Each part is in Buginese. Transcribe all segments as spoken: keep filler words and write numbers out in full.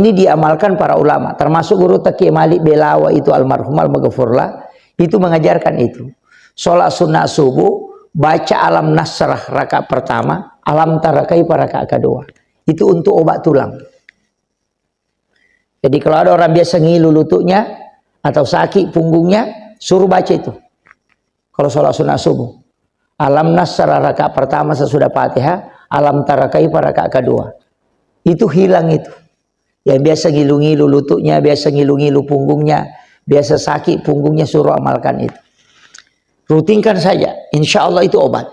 Ini diamalkan para ulama, termasuk guru Taqi Malik Belawa itu almarhum almaghfurlah, itu mengajarkan itu. Sholat sunnah subuh, baca Alam Nasrah rakaat pertama, Alam Tara Kaifa rakaat kedua. Itu untuk obat tulang. Jadi kalau ada orang biasa ngilu lututnya atau sakit punggungnya, suruh baca itu. Kalau sholat sunnah subuh. Alam Nasrah rakaat pertama sesudah Fatihah, Alam Tara Kaifa rakaat kedua. Itu hilang itu. Yang biasa ngilu-ngilu lututnya, biasa ngilu-ngilu punggungnya, biasa sakit punggungnya, suruh amalkan itu. Rutinkan saja, insya Allah itu obat.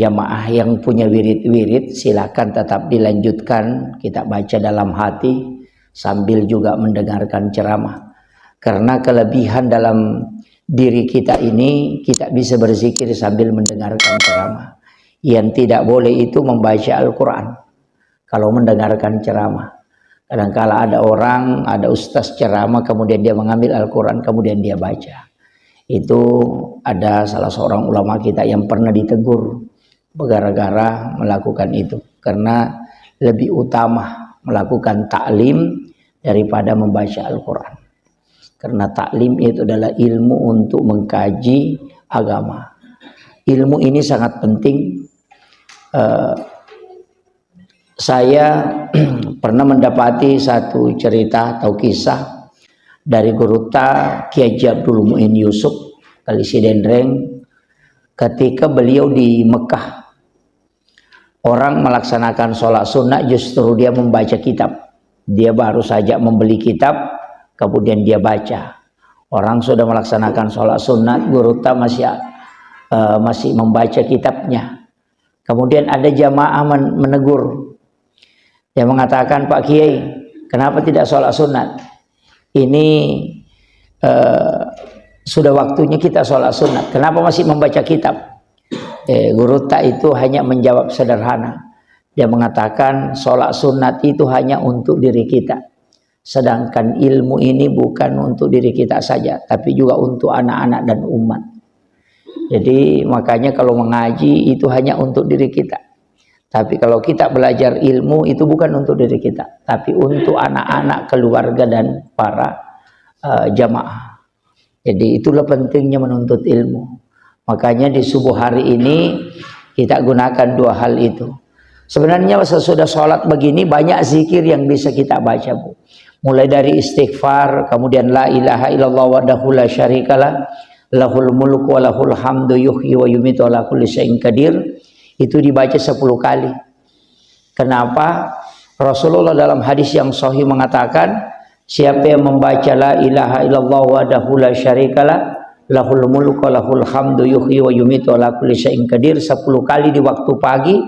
Jamaah yang punya wirid-wirid, silakan tetap dilanjutkan. Kita baca dalam hati sambil juga mendengarkan ceramah. Karena kelebihan dalam diri kita ini, kita bisa berzikir sambil mendengarkan ceramah. Yang tidak boleh itu membaca Al-Quran. Kalau mendengarkan ceramah. Kadangkala ada orang, ada ustaz ceramah, kemudian dia mengambil Al-Quran, kemudian dia baca. Itu ada salah seorang ulama kita yang pernah ditegur gara-gara melakukan itu. Karena lebih utama melakukan taklim daripada membaca Al-Quran. Karena taklim itu adalah ilmu untuk mengkaji agama. Ilmu ini sangat penting. Eh, saya pernah mendapati satu cerita atau kisah dari Gurutta Kiai Haji Abdul Muin Yusuf, Kali Sidenreng, ketika beliau di Mekah. Orang melaksanakan sholat sunnah, justru dia membaca kitab. Dia baru saja membeli kitab, kemudian dia baca. Orang sudah melaksanakan sholat sunat, Gurutta masih, eh, masih membaca kitabnya. Kemudian ada jamaah men-, menegur. Dia mengatakan, "Pak Kiai, kenapa tidak sholat sunat? Ini, eh, sudah waktunya kita sholat sunat. Kenapa masih membaca kitab?" Eh, Gurutta itu hanya menjawab sederhana. Dia mengatakan, "Sholat sunat itu hanya untuk diri kita. Sedangkan ilmu ini bukan untuk diri kita saja, tapi juga untuk anak-anak dan umat." Jadi, makanya kalau mengaji itu hanya untuk diri kita. Tapi kalau kita belajar ilmu, itu bukan untuk diri kita, tapi untuk anak-anak, keluarga, dan para, eh, jamaah. Jadi, itulah pentingnya menuntut ilmu. Makanya di subuh hari ini kita gunakan dua hal itu. Sebenarnya sesudah sholat begini banyak zikir yang bisa kita baca, Bu. Mulai dari istighfar, kemudian la ilaha illallah wahdahu la syarikalah, lahul mulku wa lahul hamdu yuhyi wa yumitu ala kulli syai'in qadir. Itu dibaca sepuluh kali. Kenapa? Rasulullah dalam hadis yang sahih mengatakan, siapa yang membaca la ilaha illallah wahdahu la syarikalah, lahul mulku wa lahul hamdu yuhyi wa yumitu ala kulli syai'in qadir sepuluh kali di waktu pagi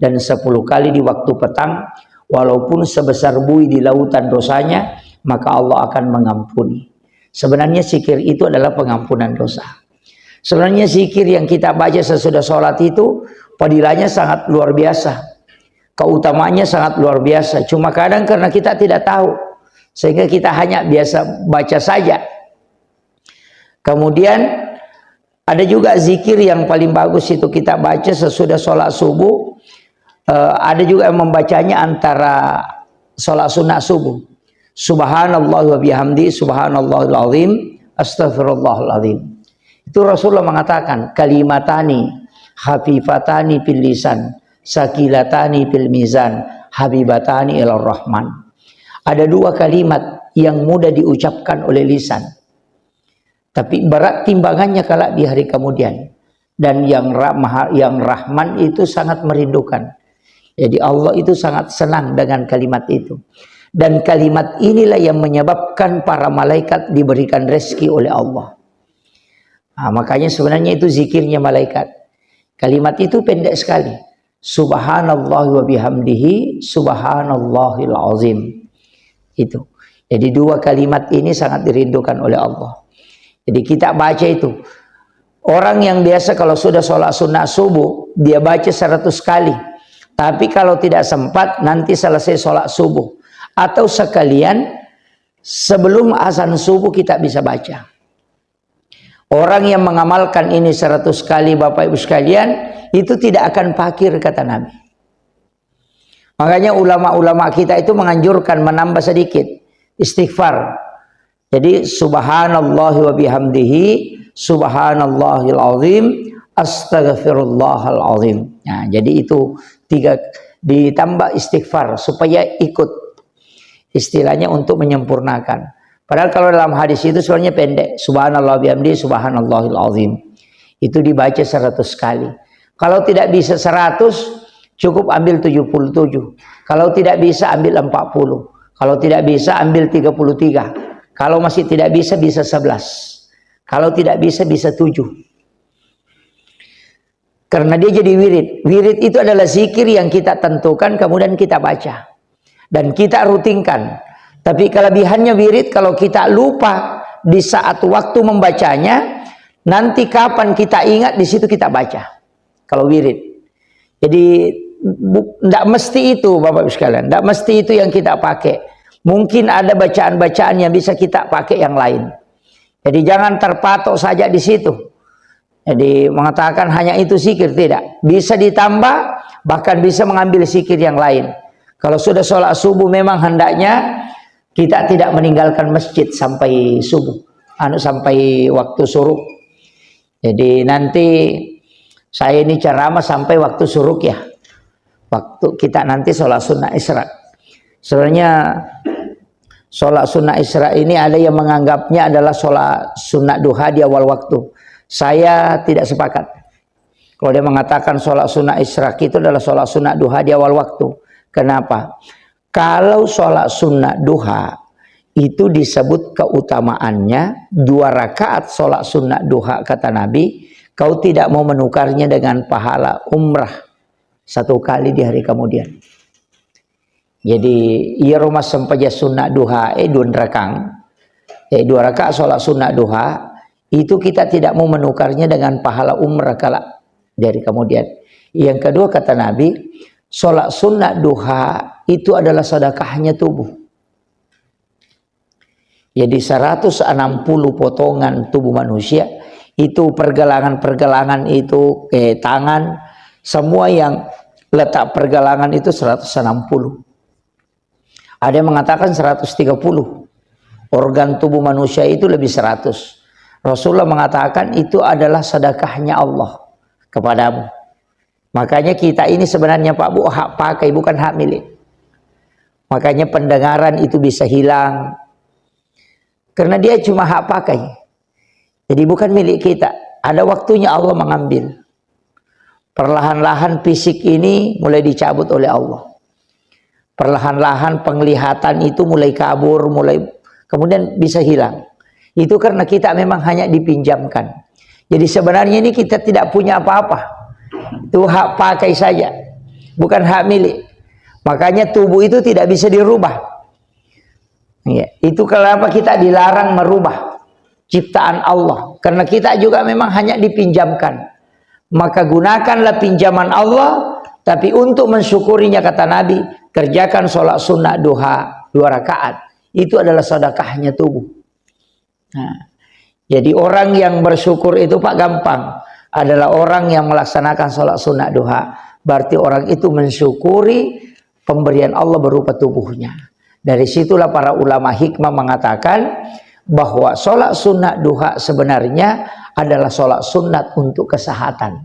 dan sepuluh kali di waktu petang, walaupun sebesar bui di lautan dosanya, maka Allah akan mengampuni. Sebenarnya zikir itu adalah pengampunan dosa. Sebenarnya zikir yang kita baca sesudah sholat itu fadilahnya sangat luar biasa. Keutamaannya sangat luar biasa. Cuma kadang karena kita tidak tahu, sehingga kita hanya biasa baca saja. Kemudian ada juga zikir yang paling bagus itu kita baca sesudah sholat subuh. Eh, ada juga yang membacanya antara sholat sunnah subuh. Subhanallah wa bihamdi, subhanallahil azim, astagfirullahalazim. Itu Rasulullah mengatakan, "Kalimatani khafifatani fil lisan, sakilatani fil mizan, habibatani ilar rahman." Ada dua kalimat yang mudah diucapkan oleh lisan, tapi berat timbangannya kelak di hari kemudian. Dan yang ra-, maha, yang Rahman itu sangat merindukan. Jadi Allah itu sangat senang dengan kalimat itu. Dan kalimat inilah yang menyebabkan para malaikat diberikan rezeki oleh Allah. Nah, makanya sebenarnya itu zikirnya malaikat. Kalimat itu pendek sekali. Subhanallah wa bihamdihi, subhanallahil azim. Itu. Jadi dua kalimat ini sangat dirindukan oleh Allah. Jadi kita baca itu. Orang yang biasa kalau sudah sholat sunnah subuh, dia baca seratus kali. Tapi kalau tidak sempat, nanti selesai sholat subuh. Atau sekalian sebelum azan subuh kita bisa baca. Orang yang mengamalkan ini seratus kali, Bapak Ibu sekalian, itu tidak akan fakir, kata Nabi. Makanya ulama-ulama kita itu menganjurkan menambah sedikit istighfar. Jadi, subhanallah wa bihamdihi, subhanallahil azim, astagfirullahal azim. Nah, jadi itu tiga, ditambah istighfar supaya ikut, istilahnya untuk menyempurnakan. Padahal kalau dalam hadis itu sebenarnya pendek, subhanallah bihamdi, subhanallahil azim. Itu dibaca seratus kali. Kalau tidak bisa seratus, cukup ambil tujuh puluh tujuh. Kalau tidak bisa, ambil empat puluh. Kalau tidak bisa, ambil tiga puluh tiga. Kalau masih tidak bisa, bisa sebelas. Kalau tidak bisa, bisa tujuh. Karena dia jadi wirid. Wirid itu adalah zikir yang kita tentukan, kemudian kita baca. Dan kita rutinkan. Tapi kelebihannya wirid, kalau kita lupa di saat waktu membacanya, nanti kapan kita ingat, di situ kita baca. Kalau wirid. Jadi, bu-, ndak mesti itu, Bapak Ibu sekalian. Ndak mesti itu yang kita pakai. Mungkin ada bacaan-bacaan yang bisa kita pakai yang lain. Jadi, jangan terpatok saja di situ. Jadi, mengatakan hanya itu zikir, tidak. Bisa ditambah, bahkan bisa mengambil zikir yang lain. Kalau sudah sholat subuh, memang hendaknya kita tidak meninggalkan masjid sampai subuh, anu, sampai waktu syuruk. Jadi, nanti saya ini ceramah sampai waktu syuruk, ya. Waktu kita nanti sholat sunnah Isra. Sebenarnya sholat sunnah Isra ini ada yang menganggapnya adalah sholat sunnah duha di awal waktu. Saya tidak sepakat. Kalau dia mengatakan sholat sunnah Isra itu adalah sholat sunnah duha di awal waktu. Kenapa? Kalau sholat sunnah duha itu disebut keutamaannya dua rakaat sholat sunnah duha, kata Nabi, kau tidak mau menukarnya dengan pahala umrah satu kali di hari kemudian. Jadi, iyaro massempajang sunnah duha, eh, dua rakang, eh, dua rakaat sholat sunnah duha, itu kita tidak mau menukarnya dengan pahala umrah kelak dari kemudian. Yang kedua, kata Nabi, sholat sunnah duha itu adalah sedekahnya tubuh. Jadi, seratus enam puluh potongan tubuh manusia, itu pergelangan-pergelangan itu, eh, tangan, semua yang letak pergelangan itu seratus enam puluh. Ada yang mengatakan seratus tiga puluh. Organ tubuh manusia itu lebih seratus. Rasulullah mengatakan itu adalah sedekahnya Allah kepadamu. Makanya kita ini sebenarnya, Pak Bu, hak pakai, bukan hak milik. Makanya pendengaran itu bisa hilang. Karena dia cuma hak pakai. Jadi, bukan milik kita. Ada waktunya Allah mengambil. Perlahan-lahan fisik ini mulai dicabut oleh Allah. Perlahan-lahan penglihatan itu mulai kabur, mulai, kemudian bisa hilang. Itu karena kita memang hanya dipinjamkan. Jadi, sebenarnya ini kita tidak punya apa-apa. Itu hak pakai saja. Bukan hak milik. Makanya tubuh itu tidak bisa dirubah. Ya, itu kenapa kita dilarang merubah ciptaan Allah. Karena kita juga memang hanya dipinjamkan. Maka gunakanlah pinjaman Allah, tapi untuk mensyukurinya, kata Nabi, kerjakan sholat sunnah duha dua rakaat. Itu adalah sedekahnya tubuh. Nah, jadi orang yang bersyukur itu, Pak, gampang. Adalah orang yang melaksanakan sholat sunnah duha. Berarti orang itu mensyukuri pemberian Allah berupa tubuhnya. Dari situlah para ulama hikmah mengatakan bahwa sholat sunnah duha sebenarnya adalah sholat sunat untuk kesehatan.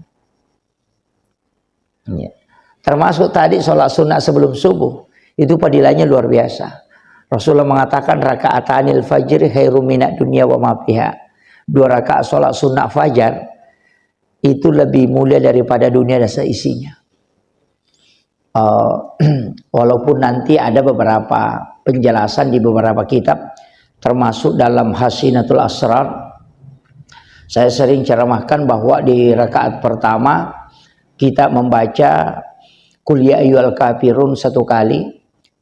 Ya. Termasuk tadi sholat sunnah sebelum subuh, itu fadilahnya luar biasa. Rasulullah mengatakan, "Rakaatanil fajri khairum minad dunya wa ma fiha." Dua rakaat sholat sunnah fajar itu lebih mulia daripada dunia dan seisinya. Eh, walaupun nanti ada beberapa penjelasan di beberapa kitab, termasuk dalam Hasinatul Asrar, saya sering ceramahkan bahwa di rakaat pertama kita membaca Qul ya ayyuhal kafirun satu kali,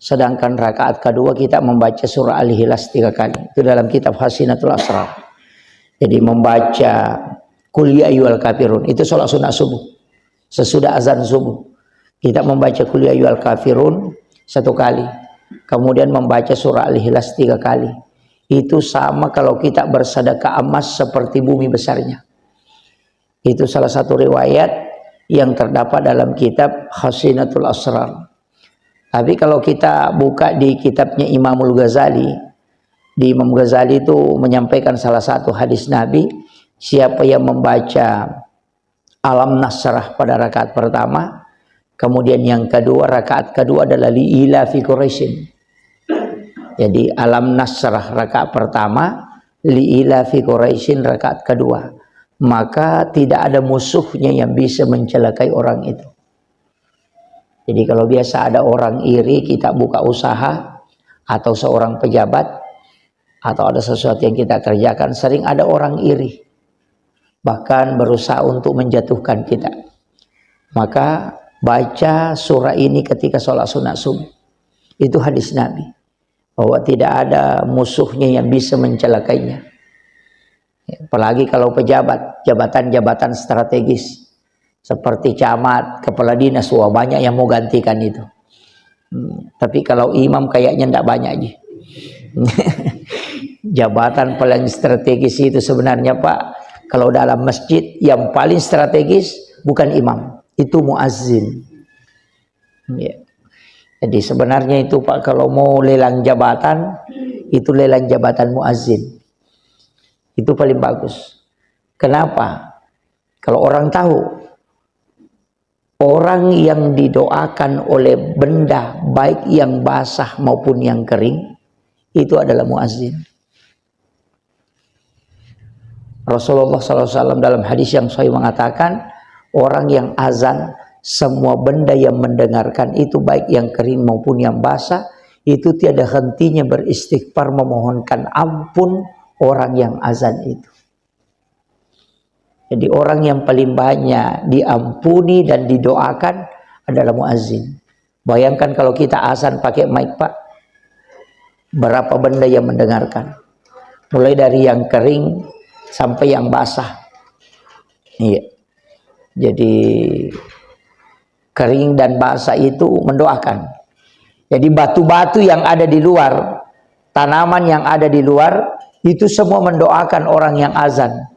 sedangkan rakaat kedua kita membaca surah Al-Ikhlas tiga kali. Itu dalam kitab Hasinatul Asrar. Jadi, membaca Qul ya ayyuhal kafirun, itu sholat sunnah subuh. Sesudah azan subuh, kita membaca Qul ya ayyuhal kafirun satu kali. Kemudian membaca surah Al-Ikhlas tiga kali. itu sama kalau kita bersedekah emas seperti bumi besarnya. Itu salah satu riwayat yang terdapat dalam kitab Khazinatul Asrar. Tapi kalau kita buka di kitabnya Imamul Ghazali, di Imam Ghazali itu menyampaikan salah satu hadis Nabi, siapa yang membaca Alam Nasrah pada rakaat pertama, kemudian yang kedua, rakaat kedua adalah Li ila fi Quraisyin. Jadi Alam Nasrah rakaat pertama, Li ila fi Quraisyin rakaat kedua. Maka tidak ada musuhnya yang bisa mencelakai orang itu. Jadi kalau biasa ada orang iri, kita buka usaha, atau seorang pejabat, atau ada sesuatu yang kita kerjakan, sering ada orang iri. Bahkan berusaha untuk menjatuhkan kita. Maka baca surah ini ketika sholat sunat subuh. Itu hadis Nabi. Bahwa tidak ada musuhnya yang bisa mencelakainya. Apalagi kalau pejabat, jabatan-jabatan strategis. Seperti camat, kepala dinas, wah, banyak yang mau gantikan itu. Hmm, tapi kalau imam kayaknya ndak banyak ji. Jabatan paling strategis itu sebenarnya, Pak, kalau dalam masjid yang paling strategis bukan imam, itu muazzin. Ya. Jadi sebenarnya itu, Pak, kalau mau lelang jabatan, itu lelang jabatan muazzin. Itu paling bagus. Kenapa? Kalau orang tahu, orang yang didoakan oleh benda baik yang basah maupun yang kering, itu adalah muazzin. Rasulullah sallallahu alaihi wasallam dalam hadis yang sahih mengatakan, orang yang azan, semua benda yang mendengarkan itu, baik yang kering maupun yang basah, itu tiada hentinya beristighfar, memohonkan ampun orang yang azan itu. Jadi orang yang paling banyak diampuni dan didoakan adalah muazzin. Bayangkan kalau kita azan pakai mic, Pak. Berapa benda yang mendengarkan. Mulai dari yang kering sampai yang basah. Iya. Jadi kering dan basah itu mendoakan. Jadi batu-batu yang ada di luar, tanaman yang ada di luar, itu semua mendoakan orang yang azan.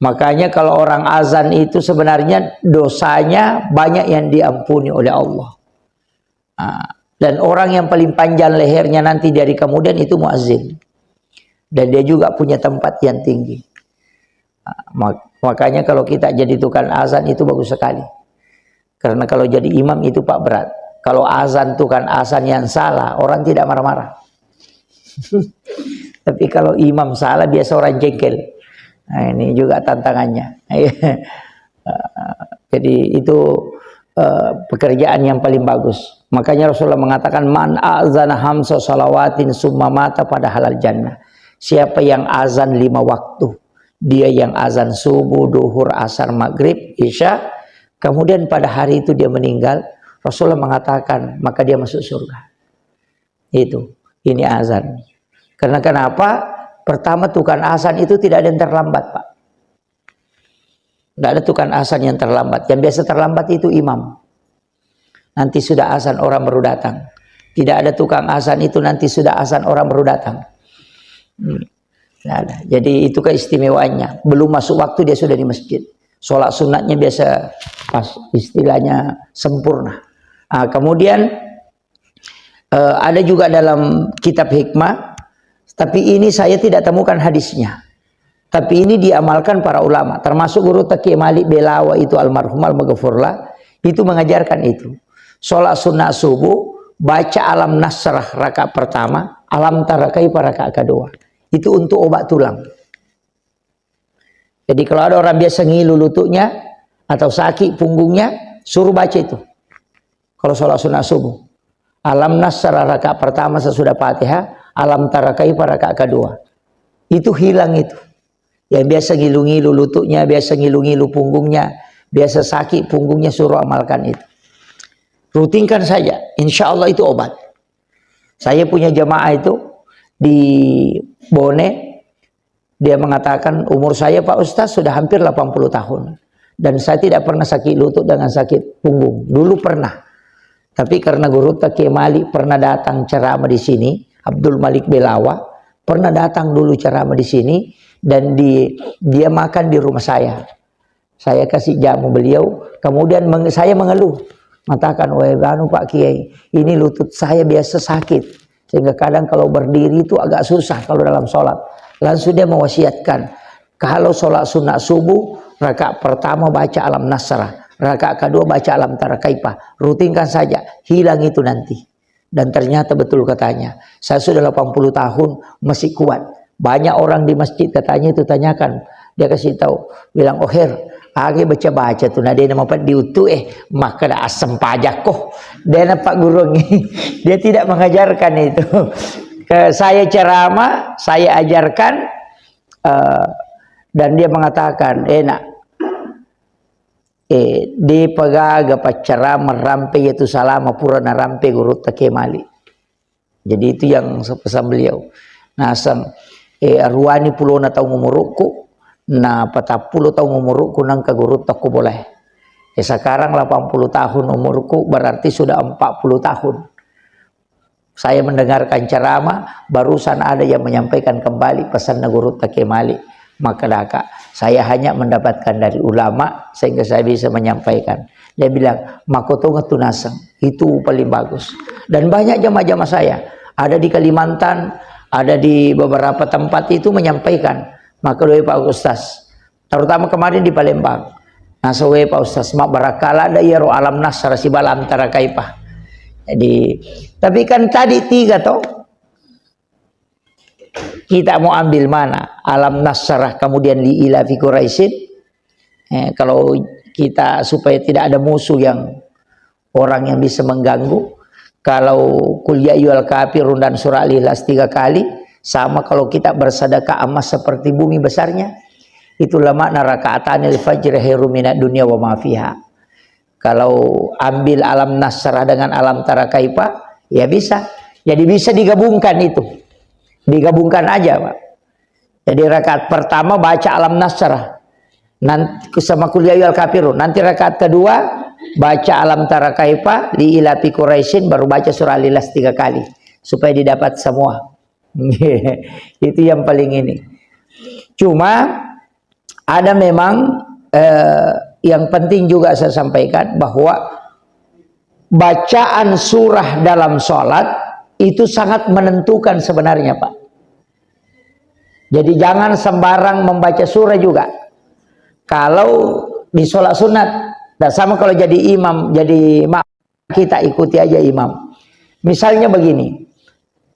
Makanya kalau orang azan itu sebenarnya dosanya banyak yang diampuni oleh Allah. Ah, dan orang yang paling panjang lehernya nanti dari kemudian itu muazzin. Dan dia juga punya tempat yang tinggi. Ah, mak-, makanya kalau kita jadi tukang azan itu bagus sekali. Karena kalau jadi imam itu, Pak, berat. Kalau azan, tukang azan yang salah, orang tidak marah-marah. Tapi kalau imam salah, biasa orang jengkel. Nah, ini juga tantangannya. Jadi itu, eh, pekerjaan yang paling bagus. Makanya Rasulullah mengatakan, "Man azana hamsa salawatin summa mata pada halal jannah." Siapa yang azan lima waktu, dia yang azan subuh, duhur, asar, maghrib, isya, kemudian pada hari itu dia meninggal, Rasulullah mengatakan, maka dia masuk surga. Itu, ini azan. Karena kenapa? Pertama, tukang azan itu tidak ada yang terlambat, Pak. Tidak ada tukang azan yang terlambat. Yang biasa terlambat itu imam. Nanti sudah azan, orang baru datang. Tidak ada tukang azan itu, nanti sudah azan, orang baru datang. Hmm. Tidak ada. Jadi itu keistimewaannya. Belum masuk waktu, dia sudah di masjid. Sholat sunatnya biasa pas, istilahnya sempurna. Ah, kemudian, eh, ada juga dalam kitab hikmah, tapi ini saya tidak temukan hadisnya. Tapi ini diamalkan para ulama, termasuk Gurutta Kiai Malik Belawa itu, almarhum, almaghfurlah, itu mengajarkan itu. Sholat sunnah subuh, baca Alam Nasrah rakaat pertama, Alam Tara Kaifa rakaat kedua. Itu untuk obat tulang. Jadi kalau ada orang biasa ngilu lututnya atau sakit punggungnya, suruh baca itu. Kalau sholat sunnah subuh. Alam Nasrah rakaat pertama sesudah Fatihah, Alam Tara Kaifa rakaat kedua. Itu hilang itu. Yang biasa ngilu-ngilu lututnya, biasa ngilu-ngilu punggungnya, biasa sakit punggungnya, suruh amalkan itu. Rutinkan saja, insya Allah itu obat. Saya punya jamaah itu di Bone, dia mengatakan, "Umur saya, Pak Ustaz, sudah hampir delapan puluh tahun. Dan saya tidak pernah sakit lutut dengan sakit punggung. Dulu pernah. Tapi karena Gurutta Kiai Malik pernah datang ceramah di sini, Abdul Malik Belawa, Pernah datang dulu ceramah di sini dan di, dia makan di rumah saya. Saya kasih jamu beliau, kemudian meng-, saya mengeluh, mengatakan, "Weh, anu, Pak Kiai, ini lutut saya biasa sakit, sehingga kadang kalau berdiri itu agak susah kalau dalam sholat." Langsung dia mewasiatkan, kalau sholat sunat subuh, rakaat pertama baca Alam Nasrah, rakaat kedua baca Alam Tara Kaifa. Rutinkan saja, hilang itu nanti. Dan ternyata betul katanya. Saya sudah delapan puluh tahun, masih kuat. Banyak orang di masjid katanya itu tanyakan. Dia kasih tahu, bilang, "Oh, Her, age baca-baca tuh, nah, dia nama diutu, eh, maka ada asam pajak kok." Dia nampak gurung. Dia tidak mengajarkan itu. Ke saya ceramah, saya ajarkan, eh, dan dia mengatakan, "Eh, nak, eh, de pagaga paccarama rampe yatu salama pura narampe gurutta ke mali." Jadi itu yang pesan beliau. Naseng, eh, aruani pulona taung umurukku, na patappulo taung umurukku nangka gurutta ku boleh. Eh, sekarang delapan puluh tahun umurku, berarti sudah empat puluh tahun. Saya mendengarkan ceramah, barusan ada yang menyampaikan kembali pesanna gurutta ke mali. Makkedaka, "Saya hanya mendapatkan dari ulama sehingga saya bisa menyampaikan." Dia bilang, "Makkotongeng tu naseng, itu paling bagus." Dan banyak jamaah-jamaah saya, ada di Kalimantan, ada di beberapa tempat itu menyampaikan, "Makkedoi Pak Ustaz, terutama kemarin di Palembang. Naseng, weh, Pak Ustaz, mabbarakala ada iyaro Alam Nasrah sibawa Alam Tara Kaifa." Jadi, tapi kan tadi tiga toh. Kita mau ambil mana? Alam Nasrah, kemudian li ila fi Quraisyin. Eh, kalau kita supaya tidak ada musuh yang orang yang bisa mengganggu. Kalau Qul ya ayyuhal kafirun dan surah Al-Ikhlas tiga kali, sama kalau kita bersedekah emas seperti bumi besarnya. Itulah makna rakaatanil fajri khairum minad dunya wa ma fiha. Kalau ambil Alam Nasrah dengan Alam Tara Kaifa, ya bisa. Jadi bisa digabungkan itu. Digabungkan aja, Pak. Jadi rakaat pertama baca Alam Nasrah. Nanti sama Qul ya ayyuhal kafirun. Nanti rakaat kedua baca Alam Tara Kaifa, li ila fi Quraisyin, baru baca surah Al-Ikhlas tiga kali supaya didapat semua. Itu yang paling ini. Cuma ada memang, eh, yang penting juga saya sampaikan bahwa bacaan surah dalam sholat itu sangat menentukan sebenarnya, Pak. Jadi jangan sembarang membaca surah juga. Kalau di sholat sunat, dan sama kalau jadi imam, jadi mak-, kita ikuti aja imam. Misalnya begini,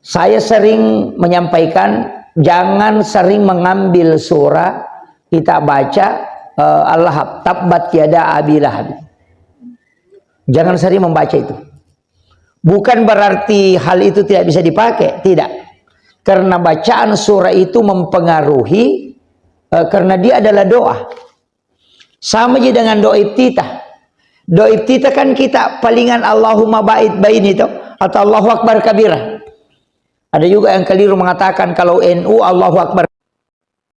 saya sering menyampaikan, jangan sering mengambil surah kita baca, eh, Al-Lahab, tabbat yada Abi Lahab. Jangan sering membaca itu. Bukan berarti hal itu tidak bisa dipakai, tidak. Karena bacaan surah itu mempengaruhi, eh, karena dia adalah doa. Sama aja dengan doa iftitah. Doa iftitah kan kita palingan Allahumma ba'id baini toh, atau Allahu Akbar kabira. Ada juga yang keliru mengatakan kalau N U Allahu Akbar.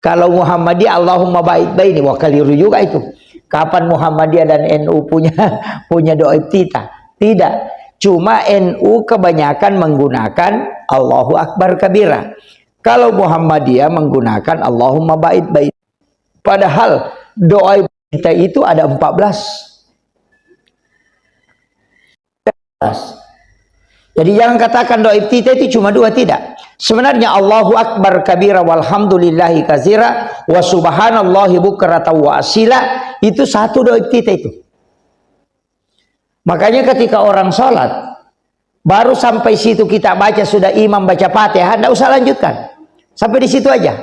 Kalau Muhammadiyah, Allahumma ba'id baini. Wah, keliru juga itu. Kapan Muhammadiyah dan N U punya, punya doa iftitah? Tidak. Cuma N U kebanyakan menggunakan Allahu Akbar kabira. Kalau Muhammadiyah menggunakan Allahumma ba'id baini. Padahal doa iftitah itu ada empat belas. Jadi jangan katakan doa iftitah itu cuma dua, tidak. Sebenarnya Allahu Akbar kabira walhamdulillahi katsira wa subhanallahi bukratan wa asila, itu satu doa iftitah itu. Makanya ketika orang sholat, baru sampai situ kita baca sudah imam baca Fatihah, ndak usah lanjutkan. Sampai di situ aja.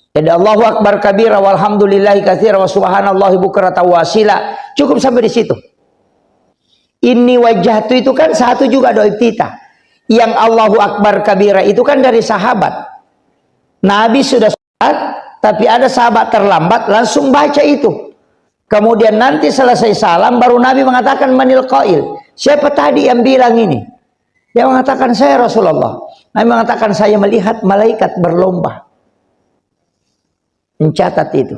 Jadi Allahu Akbar kabira walhamdulillahi katsira wa subhanallahi bukratan wa asila. Cukup sampai di situ. Inni wajjahtu itu kan satu juga doa iftitah. Yang Allahu Akbar kabira itu kan dari sahabat. Nabi sudah sholat, tapi ada sahabat terlambat, langsung baca itu. Kemudian nanti selesai salam, baru Nabi mengatakan, "Manil qail?" Siapa tadi yang bilang ini? Dia mengatakan, "Saya Rasulullah." Nabi mengatakan, "Saya melihat malaikat berlomba." Mencatat itu.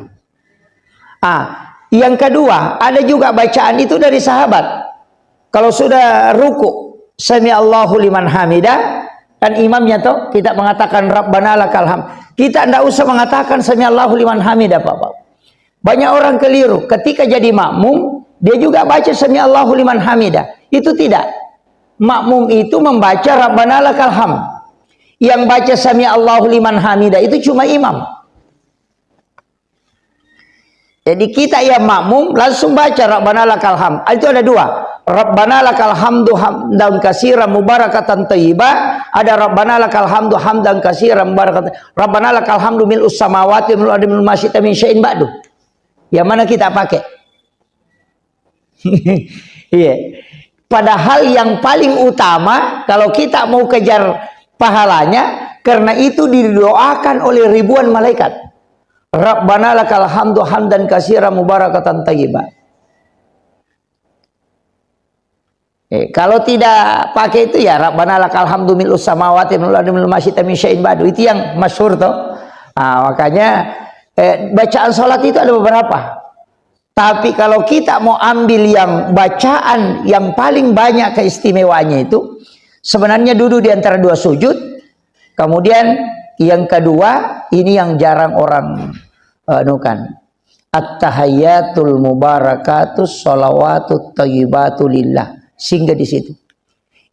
Ah, yang kedua, ada juga bacaan itu dari sahabat. Kalau sudah ruku, sami Allahu liman hamida, Kan imamnya toh, kita mengatakan Rabbana lakal hamd. Kita ndak usah mengatakan sami Allahu liman hamidah, Bapak. Banyak orang keliru. Ketika jadi makmum, dia juga baca sami Allahu liman hamidah. Itu tidak. Makmum itu membaca Rabbana lakal hamd. Yang baca sami Allahu liman hamidah itu cuma imam. Jadi kita yang makmum langsung baca Rabbana lakal hamd. Ah, itu ada dua. Rabbana lakal hamdu hamdan katsiran mubarakatan thayyiba, ada Rabbana lakal hamdu hamdan katsiran mubarakatan. Rabbana lakal hamdu mil'us samawati wa mil'ul ardi mil'u ma syi'ta min syai'in ba'du. Yang mana kita pakai? Iya. Padahal yang paling utama, kalau kita mau kejar pahalanya, karena itu didoakan oleh ribuan malaikat. Rabbana lakal hamdu hamdan katsiran mubarakatan thayyiba. Eh, kalau tidak pakai itu ya Rabbana lakal hamdu mil'us samawati wa mil'ul ardi mil'u ma syi'ta min syai'in ba'du. Itu yang masyhur toh. Ah, makanya, eh, bacaan salat itu ada beberapa. Tapi kalau kita mau ambil yang bacaan yang paling banyak keistimewaannya itu, sebenarnya duduk di antara dua sujud. Kemudian yang kedua, ini yang jarang orang, eh, anukan. At-tahayyatul mubarakatus shalawatut thayyibatu lillah. Singgah di situ.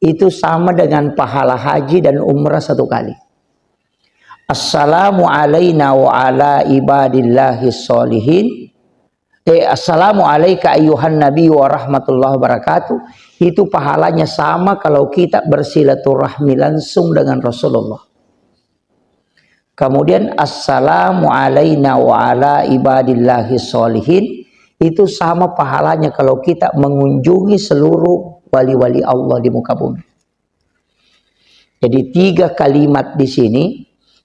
Itu sama dengan pahala haji dan umrah satu kali. Assalamu alaina wa ala ibadillahi sholihin. Eh, assalamu alaika ayyuhan nabi wa rahmatullahi wabarakatuh. Itu pahalanya sama kalau kita bersilaturahmi langsung dengan Rasulullah. Kemudian, assalamu alaina wa ala ibadillahi sholihin. Itu sama pahalanya kalau kita mengunjungi seluruh wali-wali Allah di muka bumi. Jadi tiga kalimat di sini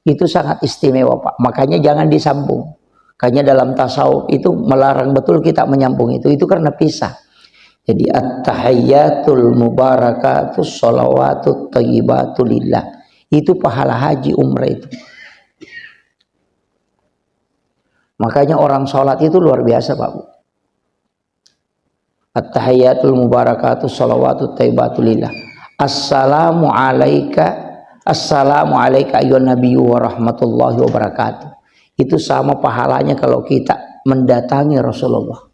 itu sangat istimewa, Pak. Makanya jangan disambung. Makanya dalam tasawuf itu melarang betul kita menyambung itu. Itu karena pisah. Jadi at-tahayyatul mubarakatus shalawatut thayyibatu lillah. Itu pahala haji umrah itu. Makanya orang sholat itu luar biasa, Pak Bu. At-tahayyatul mubarakatuh shalawatut thayyibatu lillah. Assalamu alaika, assalamu alaika ayyuhan nabiyyu wa rahmatullahi wabarakatuh. Itu sama pahalanya kalau kita mendatangi Rasulullah.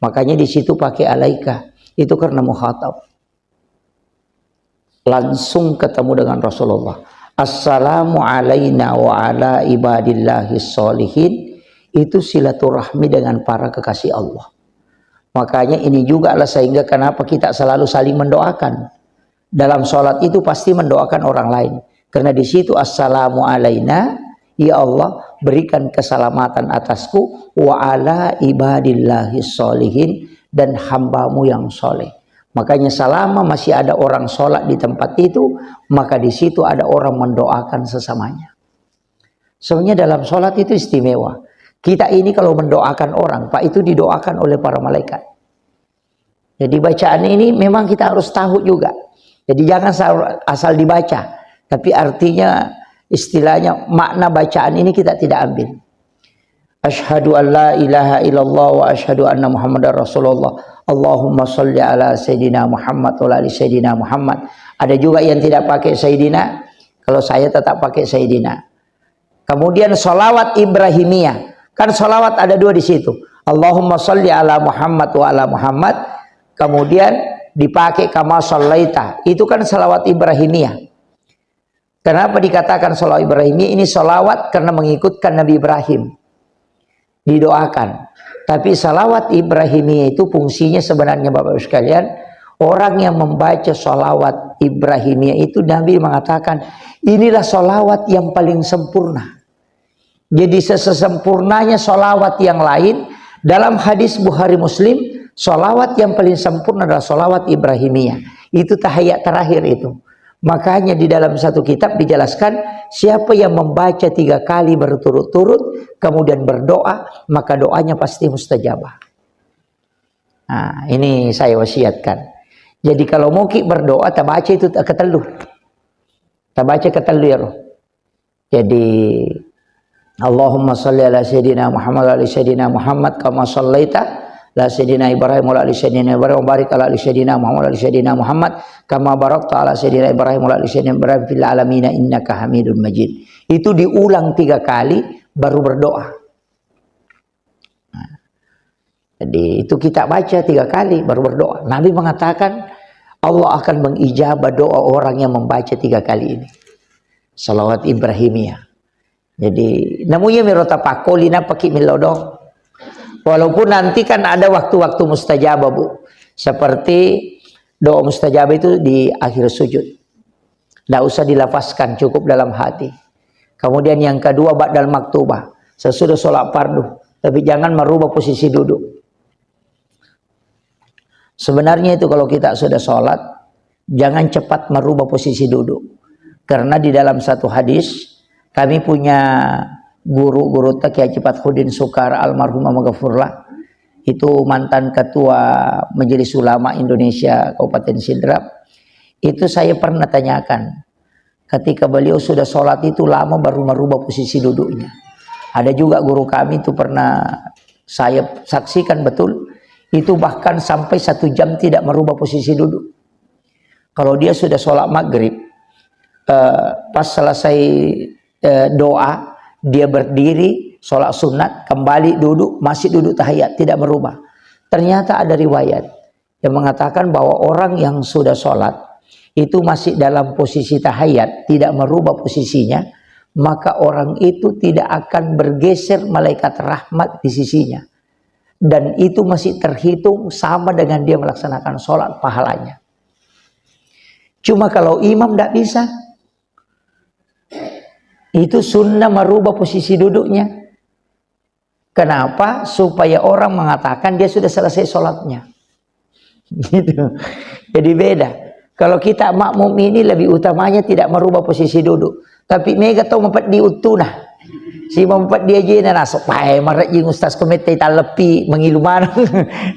Makanya di situ pakai alaika. Itu karena mukhatab. Langsung ketemu dengan Rasulullah. Assalamu alaina wa ala ibadillahi sholihin. Itu silaturahmi dengan para kekasih Allah. Makanya ini juga lah sehingga kenapa kita selalu saling mendoakan. Dalam sholat itu pasti mendoakan orang lain. Karena di situ, "Assalamu alaina, ya Allah, berikan keselamatan atasku, wa ala ibadillahi sholihin, dan hambamu yang soleh." Makanya selama masih ada orang sholat di tempat itu, maka di situ ada orang mendoakan sesamanya. Soalnya dalam sholat itu istimewa. Kita ini kalau mendoakan orang, Pak, itu didoakan oleh para malaikat. Jadi bacaan ini memang kita harus tahu juga. Jadi jangan asal, asal dibaca, tapi artinya, istilahnya, makna bacaan ini kita tidak ambil. Asyhadu an la ilaha illallah wa asyhadu anna Muhammadar Rasulullah. Allahumma sholli ala Sayyidina Muhammad wa ala ali Sayyidina Muhammad. Ada juga yang tidak pakai Sayyidina. Kalau saya tetap pakai Sayyidina. Kemudian sholawat Ibrahimiyah. Kan sholawat ada dua di situ. Allahumma sholli ala Muhammad wa ala Muhammad. Kemudian dipakai kama shallaita. Itu kan sholawat Ibrahimiyah. Kenapa dikatakan sholawat Ibrahimiyah? Ini sholawat karena mengikutkan Nabi Ibrahim. Didoakan. Tapi sholawat Ibrahimiyah itu fungsinya sebenarnya, Bapak Ibu sekalian, orang yang membaca sholawat Ibrahimiyah itu, Nabi mengatakan, "Inilah sholawat yang paling sempurna." Jadi sesempurnanya sholawat yang lain, dalam hadis Bukhari Muslim, sholawat yang paling sempurna adalah sholawat Ibrahimiyah. Itu tahiyat terakhir itu. Makanya di dalam satu kitab dijelaskan, siapa yang membaca tiga kali berturut-turut, kemudian berdoa, maka doanya pasti mustajabah. Nah, ini saya wasiatkan. Jadi kalau mau ki berdoa, tabaca itu ketellu. Tabaca ketellu ya, Roh. Jadi, Allahumma shalli ala Sayyidina Muhammad wa ala Sayyidina Muhammad kama shallaita ala Sayyidina Ibrahim wa ala ali Sayyidina Ibrahim, wa barik ala ali Sayyidina Muhammad wa ala ali Sayyidina Muhammad, kama barakta ala Sayyidina Ibrahim wa ala ali Sayyidina Ibrahim fil alamina innaka Hamidun Majid. Itu diulang tiga kali, baru berdoa. Nah, jadi itu kita baca tiga kali, baru berdoa. Nabi mengatakan, Allah akan mengijabah doa orang yang membaca tiga kali ini. Salawat Ibrahimiyah. Jadi, namu iya miro tapakkoli, nappaki millau doang. Walaupun nanti kan ada waktu-waktu mustajabah, Bu. Seperti doa mustajabah itu di akhir sujud. Nggak usah dilafazkan, cukup dalam hati. Kemudian yang kedua, ba'dal maktubah. Sesudah sholat fardu. Tapi jangan merubah posisi duduk. Sebenarnya itu kalau kita sudah sholat, jangan cepat merubah posisi duduk. Karena di dalam satu hadis, kami punya guru, guru Kiai Haji Fathuddin Sukar almarhum, magafurlah, itu mantan ketua Majelis Ulama Indonesia Kabupaten Sidrap. Itu saya pernah tanyakan, ketika beliau sudah sholat itu lama baru merubah posisi duduknya. Ada juga guru kami itu pernah saya saksikan betul, itu bahkan sampai satu jam tidak merubah posisi duduk. Kalau dia sudah sholat maghrib, eh, pas selesai, eh, doa, dia berdiri, sholat sunat, kembali duduk, masih duduk tahiyat, tidak merubah. Ternyata ada riwayat yang mengatakan bahwa orang yang sudah sholat itu masih dalam posisi tahiyat, tidak merubah posisinya, maka orang itu tidak akan bergeser malaikat rahmat di sisinya. Dan itu masih terhitung sama dengan dia melaksanakan sholat pahalanya. Cuma kalau imam tidak bisa, itu sunnah merubah posisi duduknya. Kenapa? Supaya orang mengatakan dia sudah selesai sholatnya. Gitu. Jadi beda. Kalau kita makmum ini lebih utamanya tidak merubah posisi duduk. Tapi mega tau mapeddi uttuna. Si mapeddi ajena naso, pae marejjing ustaz ko metta italleppi mengilu maneng.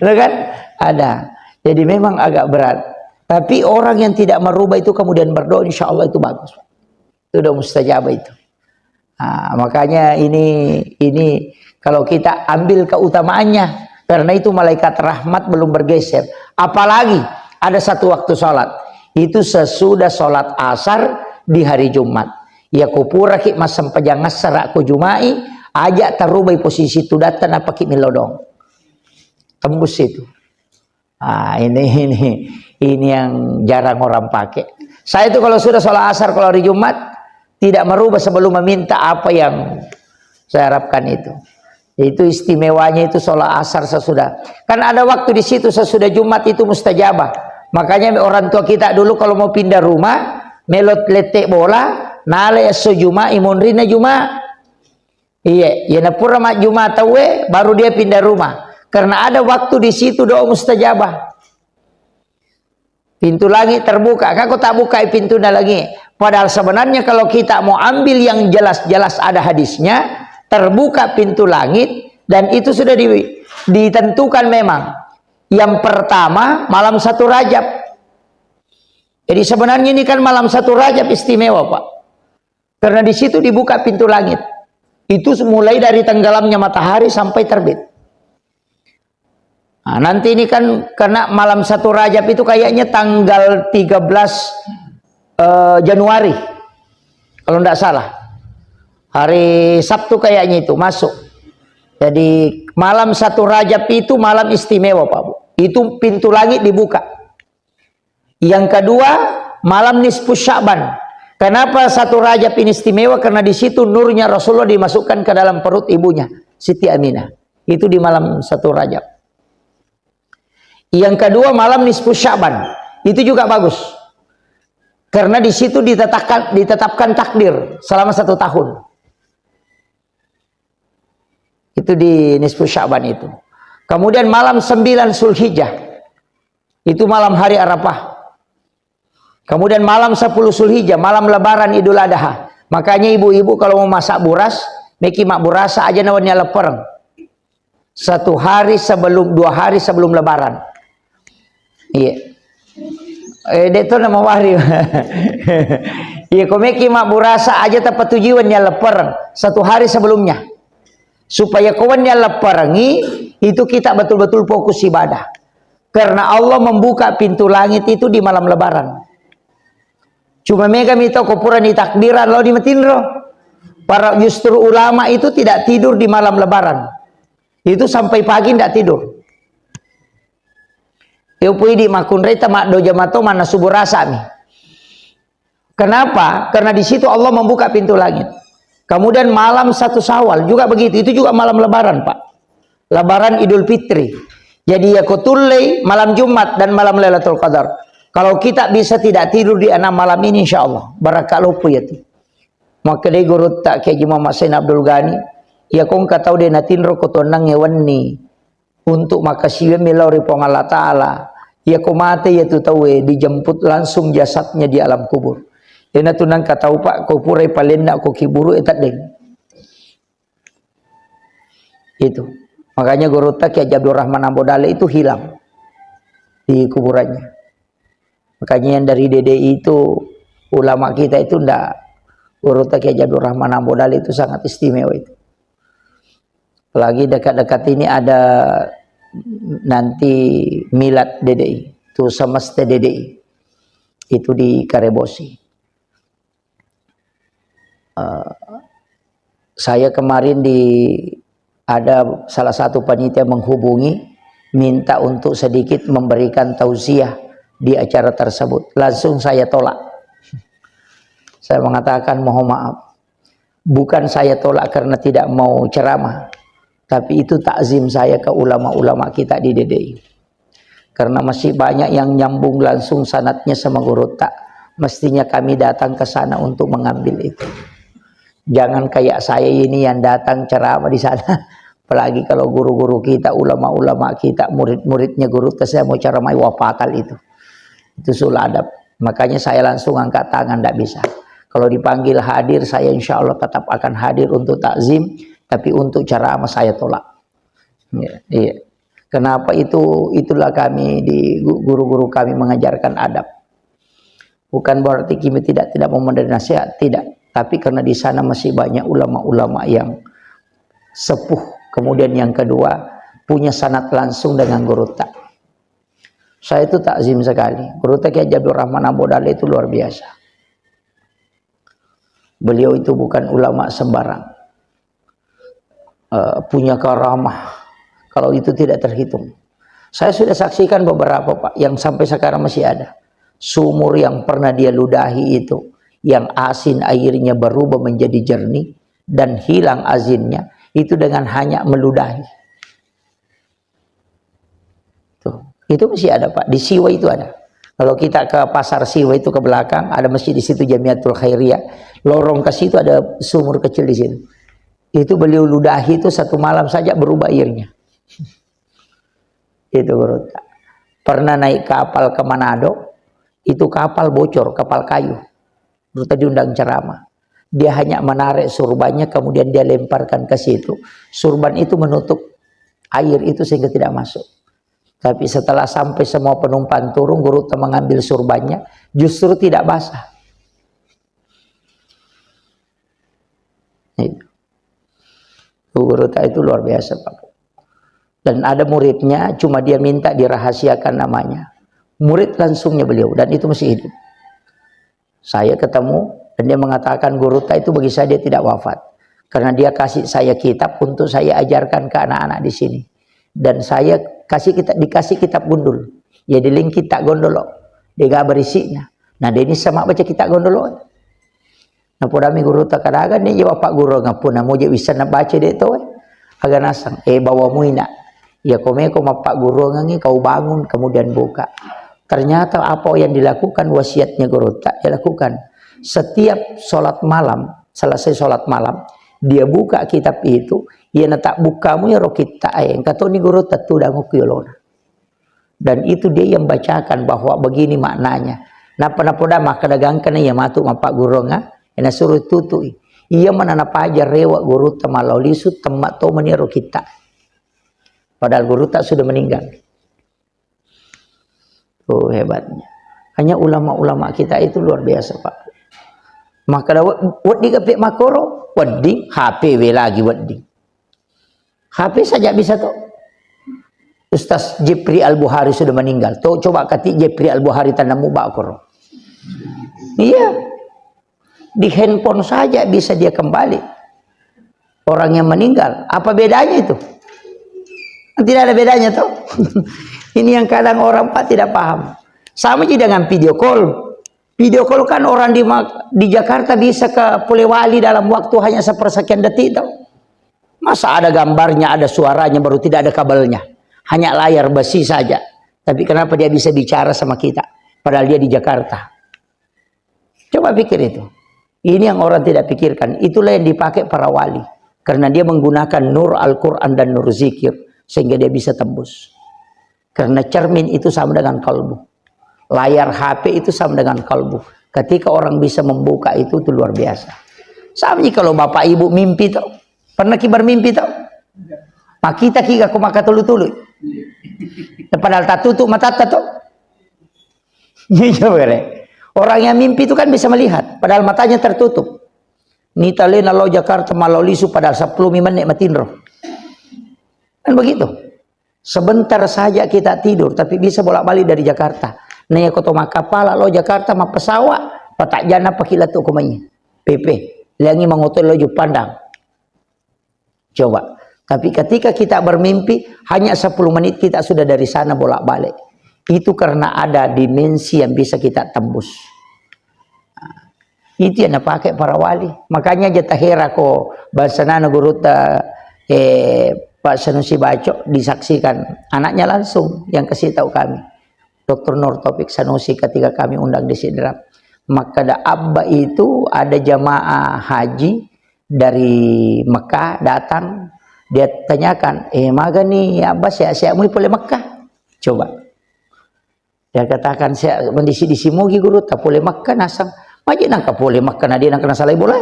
Lo kan? Ada. Jadi memang agak berat. Tapi orang yang tidak merubah itu kemudian berdoa, insya Allah itu bagus. Itu udah mustajabah itu. Nah, makanya ini, ini kalau kita ambil keutamaannya, karena itu malaikat rahmat belum bergeser. Apalagi ada satu waktu sholat, itu sesudah sholat asar di hari Jumat. Ya kupuraki massempajang assara ko Juma'i, aja tarubai posisi tudatta, nappaki millau doang. Tembus itu. Ah, ini, ini, ini yang jarang orang pakai. Saya itu kalau sudah sholat asar, kalau hari Jumat, tidak merubah sebelum meminta apa yang saya harapkan itu. Itu istimewanya itu sholat asar sesudah. Kan ada waktu di situ sesudah Jumat itu mustajabah. Makanya orang tua kita dulu kalau mau pindah rumah, melot lette bola, nale esso Jumat, imonrina Jumat. Iya, iya, na pura majjuma tauwe, baru dia pindah rumah. Karena ada waktu di situ doa mustajabah. Pintu langit terbuka. Kako tak buka pintu langit? Padahal sebenarnya kalau kita mau ambil yang jelas-jelas ada hadisnya, terbuka pintu langit dan itu sudah di-, ditentukan memang. Yang pertama, malam satu Rajab. Jadi sebenarnya ini kan malam satu Rajab istimewa, Pak. Karena di situ dibuka pintu langit. Itu mulai dari tenggelamnya matahari sampai terbit. Nah, nanti ini kan kena malam satu Rajab itu kayaknya tanggal tiga belas, eh, Januari. Kalau ndak salah. Hari Sabtu kayaknya itu masuk. Jadi malam satu Rajab itu malam istimewa, Pak Bu. Itu pintu langit dibuka. Yang kedua, malam nisfu Sya'ban. Kenapa satu Rajab ini istimewa? Karena di situ nurnya Rasulullah dimasukkan ke dalam perut ibunya, Siti Aminah. Itu di malam satu Rajab. Yang kedua, malam nisfu Sya'ban. Itu juga bagus. Karena di situ ditetapkan, ditetapkan takdir selama satu tahun. Itu di nisfu Sya'ban itu. Kemudian malam sembilan Zulhijjah. Itu malam hari Arafah. Kemudian malam sepuluh Zulhijjah, malam Lebaran Idul Adha. Makanya ibu-ibu kalau mau masak buras, meki mak burasa aja nawannya lepereng. Satu hari sebelum, dua hari sebelum Lebaran. Iya. Eh, de' to nama wari. Iya, ko meki mak burasa aja tapatujuan ya lepereng. Satu hari sebelumnya. Supaya ko wenni allepperengngi, Itu kita betul-betul fokus ibadah. Karena Allah membuka pintu langit itu di malam Lebaran. Cuma mega mito ko purani takbiran lao di matinro. Para justru ulama itu tidak tidur di malam Lebaran. Itu sampai pagi tidak tidur. Yo pui di makunreta maddoja mato mana subuh rasa mi. Kenapa? Karena di situ Allah membuka pintu langit. Kemudian malam satu Syawal juga begitu. Itu juga malam Lebaran, Pak. Lebaran Idul Fitri. Jadi ya ko tullei malam Jumat dan malam Lailatul Qadar. Kalau kita bisa tidak tidur di enam malam ini, insya Allah. Barakka loppo ya tu. Makkedai gurutta Kiai Haji Muhammad Sain Abdul Ghani, ya ko engka tau de natinro ko tonnangnge wenni untuk makkasiwiang mi lao ri Puang Allah Ta'ala. Ya ko mate ya tu tauwe dijemput langsung jasadnya di alam kubur. Ena tu nangka tau, Pak, ko purai palenna ko kiburu e teddeng. Itu. Makanya gurutta Kiai Haji Abdul Rahman Ambo Dale itu hilang di kuburannya. Makanya yang dari D D I itu, ulama kita itu ndak, gurutta Kiai Haji Abdul Rahman Ambo Dale itu sangat istimewa itu. Apalagi dekat-dekat ini ada nanti milad D D I, itu semesta D D I. Itu di Karebosi. Eh, saya kemarin di, ada salah satu panitia menghubungi, minta untuk sedikit memberikan tausiah di acara tersebut. Langsung saya tolak. Saya mengatakan, "Mohon maaf, bukan saya tolak karena tidak mau ceramah, tapi itu takzim saya ke ulama-ulama kita di D D I." Karena masih banyak yang nyambung langsung sanatnya sama gurutta. Mestinya kami datang ke sana untuk mengambil itu. Jangan kayak saya ini yang datang ceramah di sana. Apalagi kalau guru-guru kita, ulama-ulama kita, murid-muridnya gurutta, saya mau ceramah, wah, fatal itu. Itu su'ul adab. Makanya saya langsung angkat tangan, ndak bisa. Kalau dipanggil hadir, saya insya Allah tetap akan hadir untuk takzim, tapi untuk ceramah saya tolak. Iya, iya. Kenapa itu? Itulah kami di gu-, guru-guru kami mengajarkan adab. Bukan berarti kami tidak, tidak mau menerima nasihat, tidak. Tapi karena di sana masih banyak ulama-ulama yang sepuh. Kemudian yang kedua, punya sanad langsung dengan gurutta. Saya itu takzim sekali. Gurutta Kiai Haji Abdul Rahman Ambo Dale itu luar biasa. Beliau itu bukan ulama sembarang. Eh, punya karamah. Kalau itu tidak terhitung. Saya sudah saksikan beberapa, Pak, yang sampai sekarang masih ada. Sumur yang pernah dia ludahi itu, yang asin airnya berubah menjadi jernih dan hilang asinnya, itu dengan hanya meludahi. Tuh, itu masih ada, Pak. Di Siwa itu ada. Kalau kita ke Pasar Siwa itu ke belakang, ada masjid di situ, Jamiatul Khairiyah. Lorong ke situ ada sumur kecil di situ. Itu beliau ludahi itu satu malam saja berubah airnya. Itu gurutta. Pernah naik kapal ke Manado, itu kapal bocor, kapal kayu. Gurutta diundang ceramah. Dia hanya menarik surbannya, kemudian dia lemparkan ke situ. Surban itu menutup air itu sehingga tidak masuk. Tapi setelah sampai semua penumpang turun, gurutta mengambil surbannya, justru tidak basah. Itu. Gurutta itu luar biasa, Pak. Dan ada muridnya, cuma dia minta dirahasiakan namanya. Murid langsungnya beliau, dan itu masih hidup. Saya ketemu, dan dia mengatakan, "Gurutta itu bagi saya dia tidak wafat. Karena dia kasih saya kitab untuk saya ajarkan ke anak-anak di sini. Dan saya kasih kita, dikasih kitab gundul. Jadi ling kitab gondolo. Dia gak berisinya. Nah, dia ini sama baca kitab gondolo." Napodami gurutta, "Kadang ni je wappagguruang, puna moje bisa nabaca de to, eh. Aga nasang, eh, bawa muina. Ya komeko mappagguruangi kau bangun, kemudian buka." Ternyata apa yang dilakukan, wasiatnya gurutta, dia lakukan. Setiap sholat malam, selesai sholat malam, dia buka kitab itu, ya natak bukamu ya ro kitta, eh, engka toni gurutta tudang ku yolona. Dan itu dia yang bacakan bahwa begini maknanya. Napa napoda makkeda gangkana iya matu mappagguruang, ah? Nasuruh tutui. Iya mana napaja rewa gurutta malao lisu, temma to mani ro kitta. Padahal gurutta sudah meninggal. Oh, hebatnya. Hanya ulama-ulama kita itu luar biasa, Pak. Makkeda we-, wedding kape makoro, wedding, H P we lagi wedding. H P saja bisa to. Ustaz Jepri Al-Buhari sudah meninggal. Tuh, coba kati Jepri Al-Buhari tanammu bakor. Iya. Di handphone saja bisa dia kembali. Orang yang meninggal. Apa bedanya itu? Tidak ada bedanya, toh. Ini yang kadang orang, Pak, tidak paham. Sama juga dengan video call. Video call kan orang di, Ma-, di Jakarta bisa ke Polewali dalam waktu hanya sepersekian detik, toh. Masa ada gambarnya, ada suaranya, baru tidak ada kabelnya. Hanya layar besi saja. Tapi kenapa dia bisa bicara sama kita? Padahal dia di Jakarta. Coba pikir itu. Ini yang orang tidak pikirkan. Itulah yang dipakai para wali. Karena dia menggunakan nur Al-Quran dan nur zikir. Sehingga dia bisa tembus. Karena cermin itu sama dengan kalbu. Layar H P itu sama dengan kalbu. Ketika orang bisa membuka itu, itu luar biasa. Sama ji kalau bapak ibu mimpi, toh. Pernah ki bermimpi, toh? Makita ki gako maka tulu-tulu. Padahal tatutup matatta, toh. Iya, bere. Orang yang mimpi itu kan bisa melihat, padahal matanya tertutup. Nita lena lao Jakarta, malao lisu, padahal sepuluh menit matinro. Kan begitu. Sebentar saja kita tidur, tapi bisa bolak-balik dari Jakarta. Nah, ya, koto makkapala lao Jakarta, mappesawat, patajana pakila tu kumai. P P, liangi mangoto lao Juppandang. Coba. Tapi ketika kita bermimpi, hanya sepuluh menit kita sudah dari sana bolak-balik. Itu karena ada dimensi yang bisa kita tembus. Itu yang dipakai para wali. Makanya aja tahera ko bahasa nana guru ta, eh, Pak Sanusi Baco disaksikan anaknya langsung yang kasih tahu kami. Doktor Nur Taufik Sanusi ketika kami undang di Sidrap. Maka ada abba itu ada jamaah haji dari Mekah datang, dia tanyakan, "Eh, maga ni, Abba, sehat-sehat mui pole Mekah?" Coba. Dia katakan, "Sehat, mendisi-disi mugi guru, ta pole Mekah nasang." Maji nangka pole Mekah, na dia nangka nasalai bola.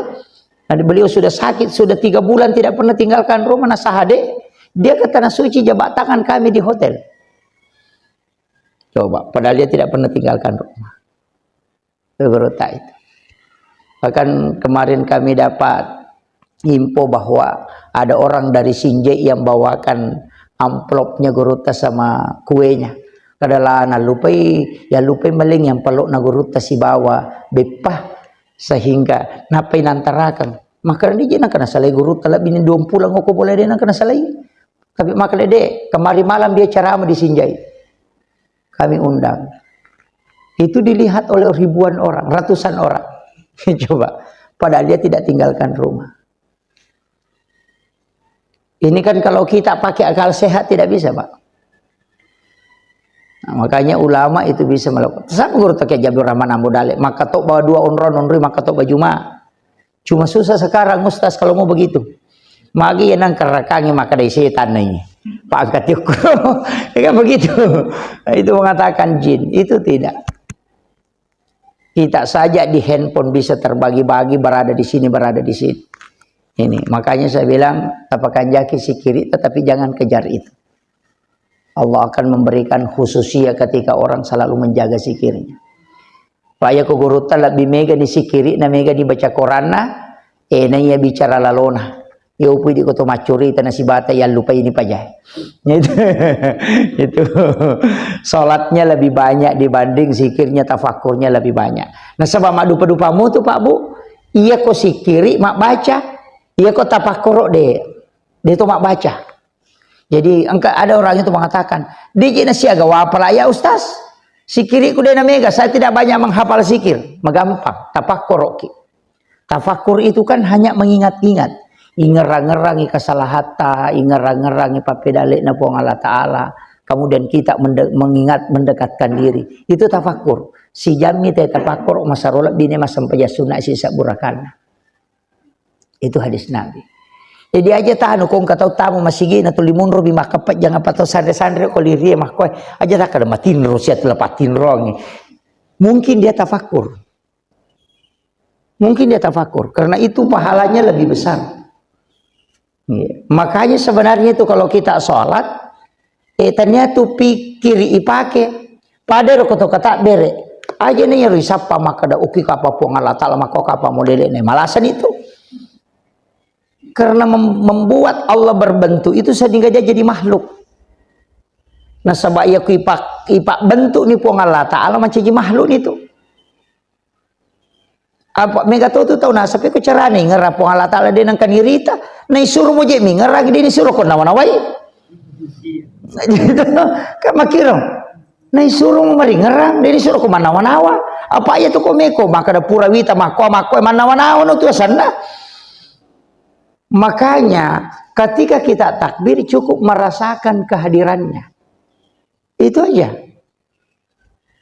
Nah, beliau sudah sakit, sudah tiga bulan tidak pernah tinggalkan rumah, nasahade. Dia ke Tanah Suci, jabat tangan kami di hotel. Coba, padahal dia tidak pernah tinggalkan rumah. Gurutta itu. Bahkan kemarin kami dapat info bahwa ada orang dari Sinjai yang bawakan amplopnya gurutta sama kuenya. Kadala nalupai, ya lupai maling yang pelokna gurutta sibawa beppa sehingga napai nantarakang. Maka dia nangka nasalai gurutta lebih dua pulang ko boleh dia nangka nasalai. Tapi maka dede, kemari malam dia ceramah di Sinjai. Kami undang. Itu dilihat oleh ribuan orang, ratusan orang. Coba. Padahal dia tidak tinggalkan rumah. Ini kan kalau kita pakai akal sehat tidak bisa, Pak. Nah, makanya ulama itu bisa melakukan. Sama guru tak Jabir Rahman Ambo Dalek. Maka tok bawa dua onron, onri maka tok baju ma. Cuma susah sekarang, Ustaz, kalau mau begitu. Magi ya nang kerakangi maka dari setan nih. Pak angkat yuk. Ya kan begitu. Itu mengatakan jin. Itu tidak. Kita saja di handphone bisa terbagi-bagi, berada di sini, berada di sini. Ini, makanya saya bilang, tapakanjaki sikiri, tetapi jangan kejar itu. Allah akan memberikan khususiyah ketika orang selalu menjaga sikirnya. Paya ko gurutta lebbi mega ni sikiri na mega ni baca Quranna, eh, na iya bicara lalona. Yo pui di koto maccurita na sibata yang lupa ini paja. Itu, itu salatnya lebih banyak dibanding zikirnya, tafakkurnya lebih banyak. Nasaba maddupa-dupamu tu, Pak Bu, iya ko sikiri mak baca, iya ko tafakkuro de, de to mak baca. Jadi engka ada orang itu mengatakan, "Diji na siaga wapala ya Ustaz? Sikiriku de na mega, saya tidak banyak menghafal sikir." Magampang, tafakkuro ki. Tafakkur itu kan hanya mengingat-ingat. Ingerang-ngerangi kesalahatta, ingerang-ngerangi pappedalekna Puang Allah Ta'ala. Kemudian kita mende-, mengingat, mendekatkan diri. Itu tafakkur. Sijammi te tafakkur, masaro lebbi ne massempajang sunna sisa burakanna. Itu hadis Nabi. Jadi aja tanu kong katau tamu masigi na tuli munro bi makkeppet jangan patau sanre-sanre ko lirie makkoe. Aja tak ada matinro siat lepat tinrongi. Mungkin dia tafakkur. Mungkin dia tafakkur, karena itu pahalanya lebih besar. Iya. Makanya sebenarnya itu kalau kita sholat, eh, ternyata pikir ipake, pada ro koto kata bere. Aja nih yang risappa maka da uki kapa Puang Allah Ta'ala, maka kapa modele nih. Malasan itu. Karena mem-, membuat Allah berbentuk itu sehingga dia jadi makhluk. Nasaba iya ku ipak-, ipabbentuk ni Puang Allah Ta'ala mancaji makhluk ni tu. Apa mega to tu tau nasaba ko carane ngerang Puang Allah Ta'ala de nengka nirita. Naisuro mo je mi ngerang de nisuro ko nawa-nawai. Kan makiro. Naisuro mo mari ngerang de nisuro ko manawa-nawa. Apa iya tu ko meko maka da pura wita makko makko manawa-nawa no tu asanna. Makanya ketika kita takbir cukup merasakan kehadirannya. Itu aja.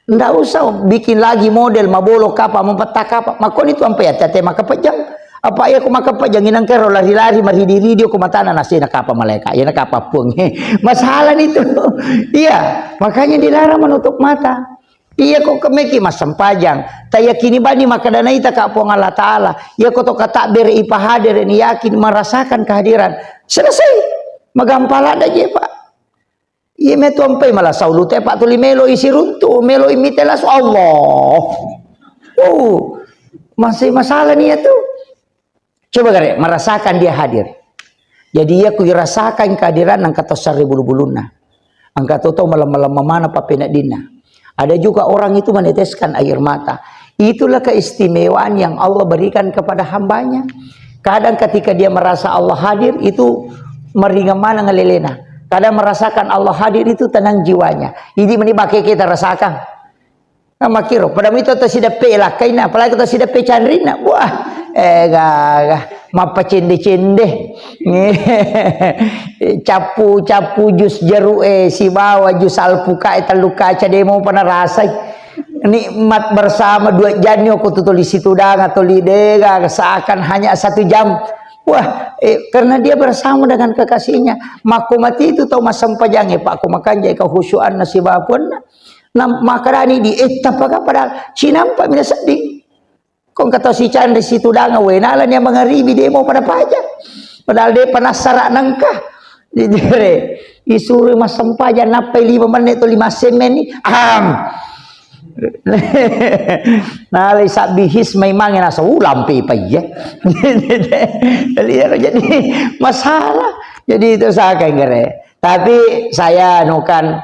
Ndak usah bikin lagi model mabolo kapa, mapetta kapa. Makoni tu ampe ate-ate makapejang. Apa iya ko makapejang inang kero lari-lari maridi-ridi ko matana nasena kapa malaika. Iya na kapa puang. Masalah itu. Iya, makanya dilarang menutup mata. Iya ko kemeki massempajang. Tayakini bani makadana ita ka Puang Allah Ta'ala. Iya ko to katakbere ipahadere ni yakin merasakan kehadiran. Selesai. Magampala ada je, Pak. Iya metu ampai malah saulu te Pak tuli melo isi runtu, melo imite lasu Allah. Oh, masih masalah nih ya tuh. Coba gare merasakan dia hadir. Jadi iya ku irasakan kehadiran nang kata sari bulu-bulunna. Angka toto malam-malam mana papena dinna. Ada juga orang itu meneteskan air mata. Itulah keistimewaan yang Allah berikan kepada hambanya. Kadang ketika dia merasa Allah hadir, itu meringan mana ngelelena. Kadang merasakan Allah hadir, itu tenang jiwanya. Ini meni bake kita rasakan. Nah, makiro, pada mito tasidappe lakkaina, apalagi tasidappe canrina. Wah, eh, gaga, mappacende-cende. Cappu-cappu jus jeruk, eh, sibawa jus alpukat, eh, tellu kaca demo pernah rasai. Nikmat bersama dua jam ni, aku tu tuli situdang, tuli dega, seakan hanya satu jam. Wah, eh, karena dia bersama dengan kekasihnya. Makko mati itu tau massempajang, eh, Pak, ko makanja, eh, kehusyuanna sibawa puanna. Nah, makadani di, eh, tapaka padahal cinampa mina sedding. Kong kata si Chandra si tudanga, we, nala nia mangaribi demo pada paja. Padahal de panassara nangka. Dijere, isuru massempajang nappai lima menit atau lima semen ni. Am. Nala isabbi his mai mange nasa ulampe paiye. Jadi, jadi masalah. Jadi itu saya kira. Tapi saya anukan,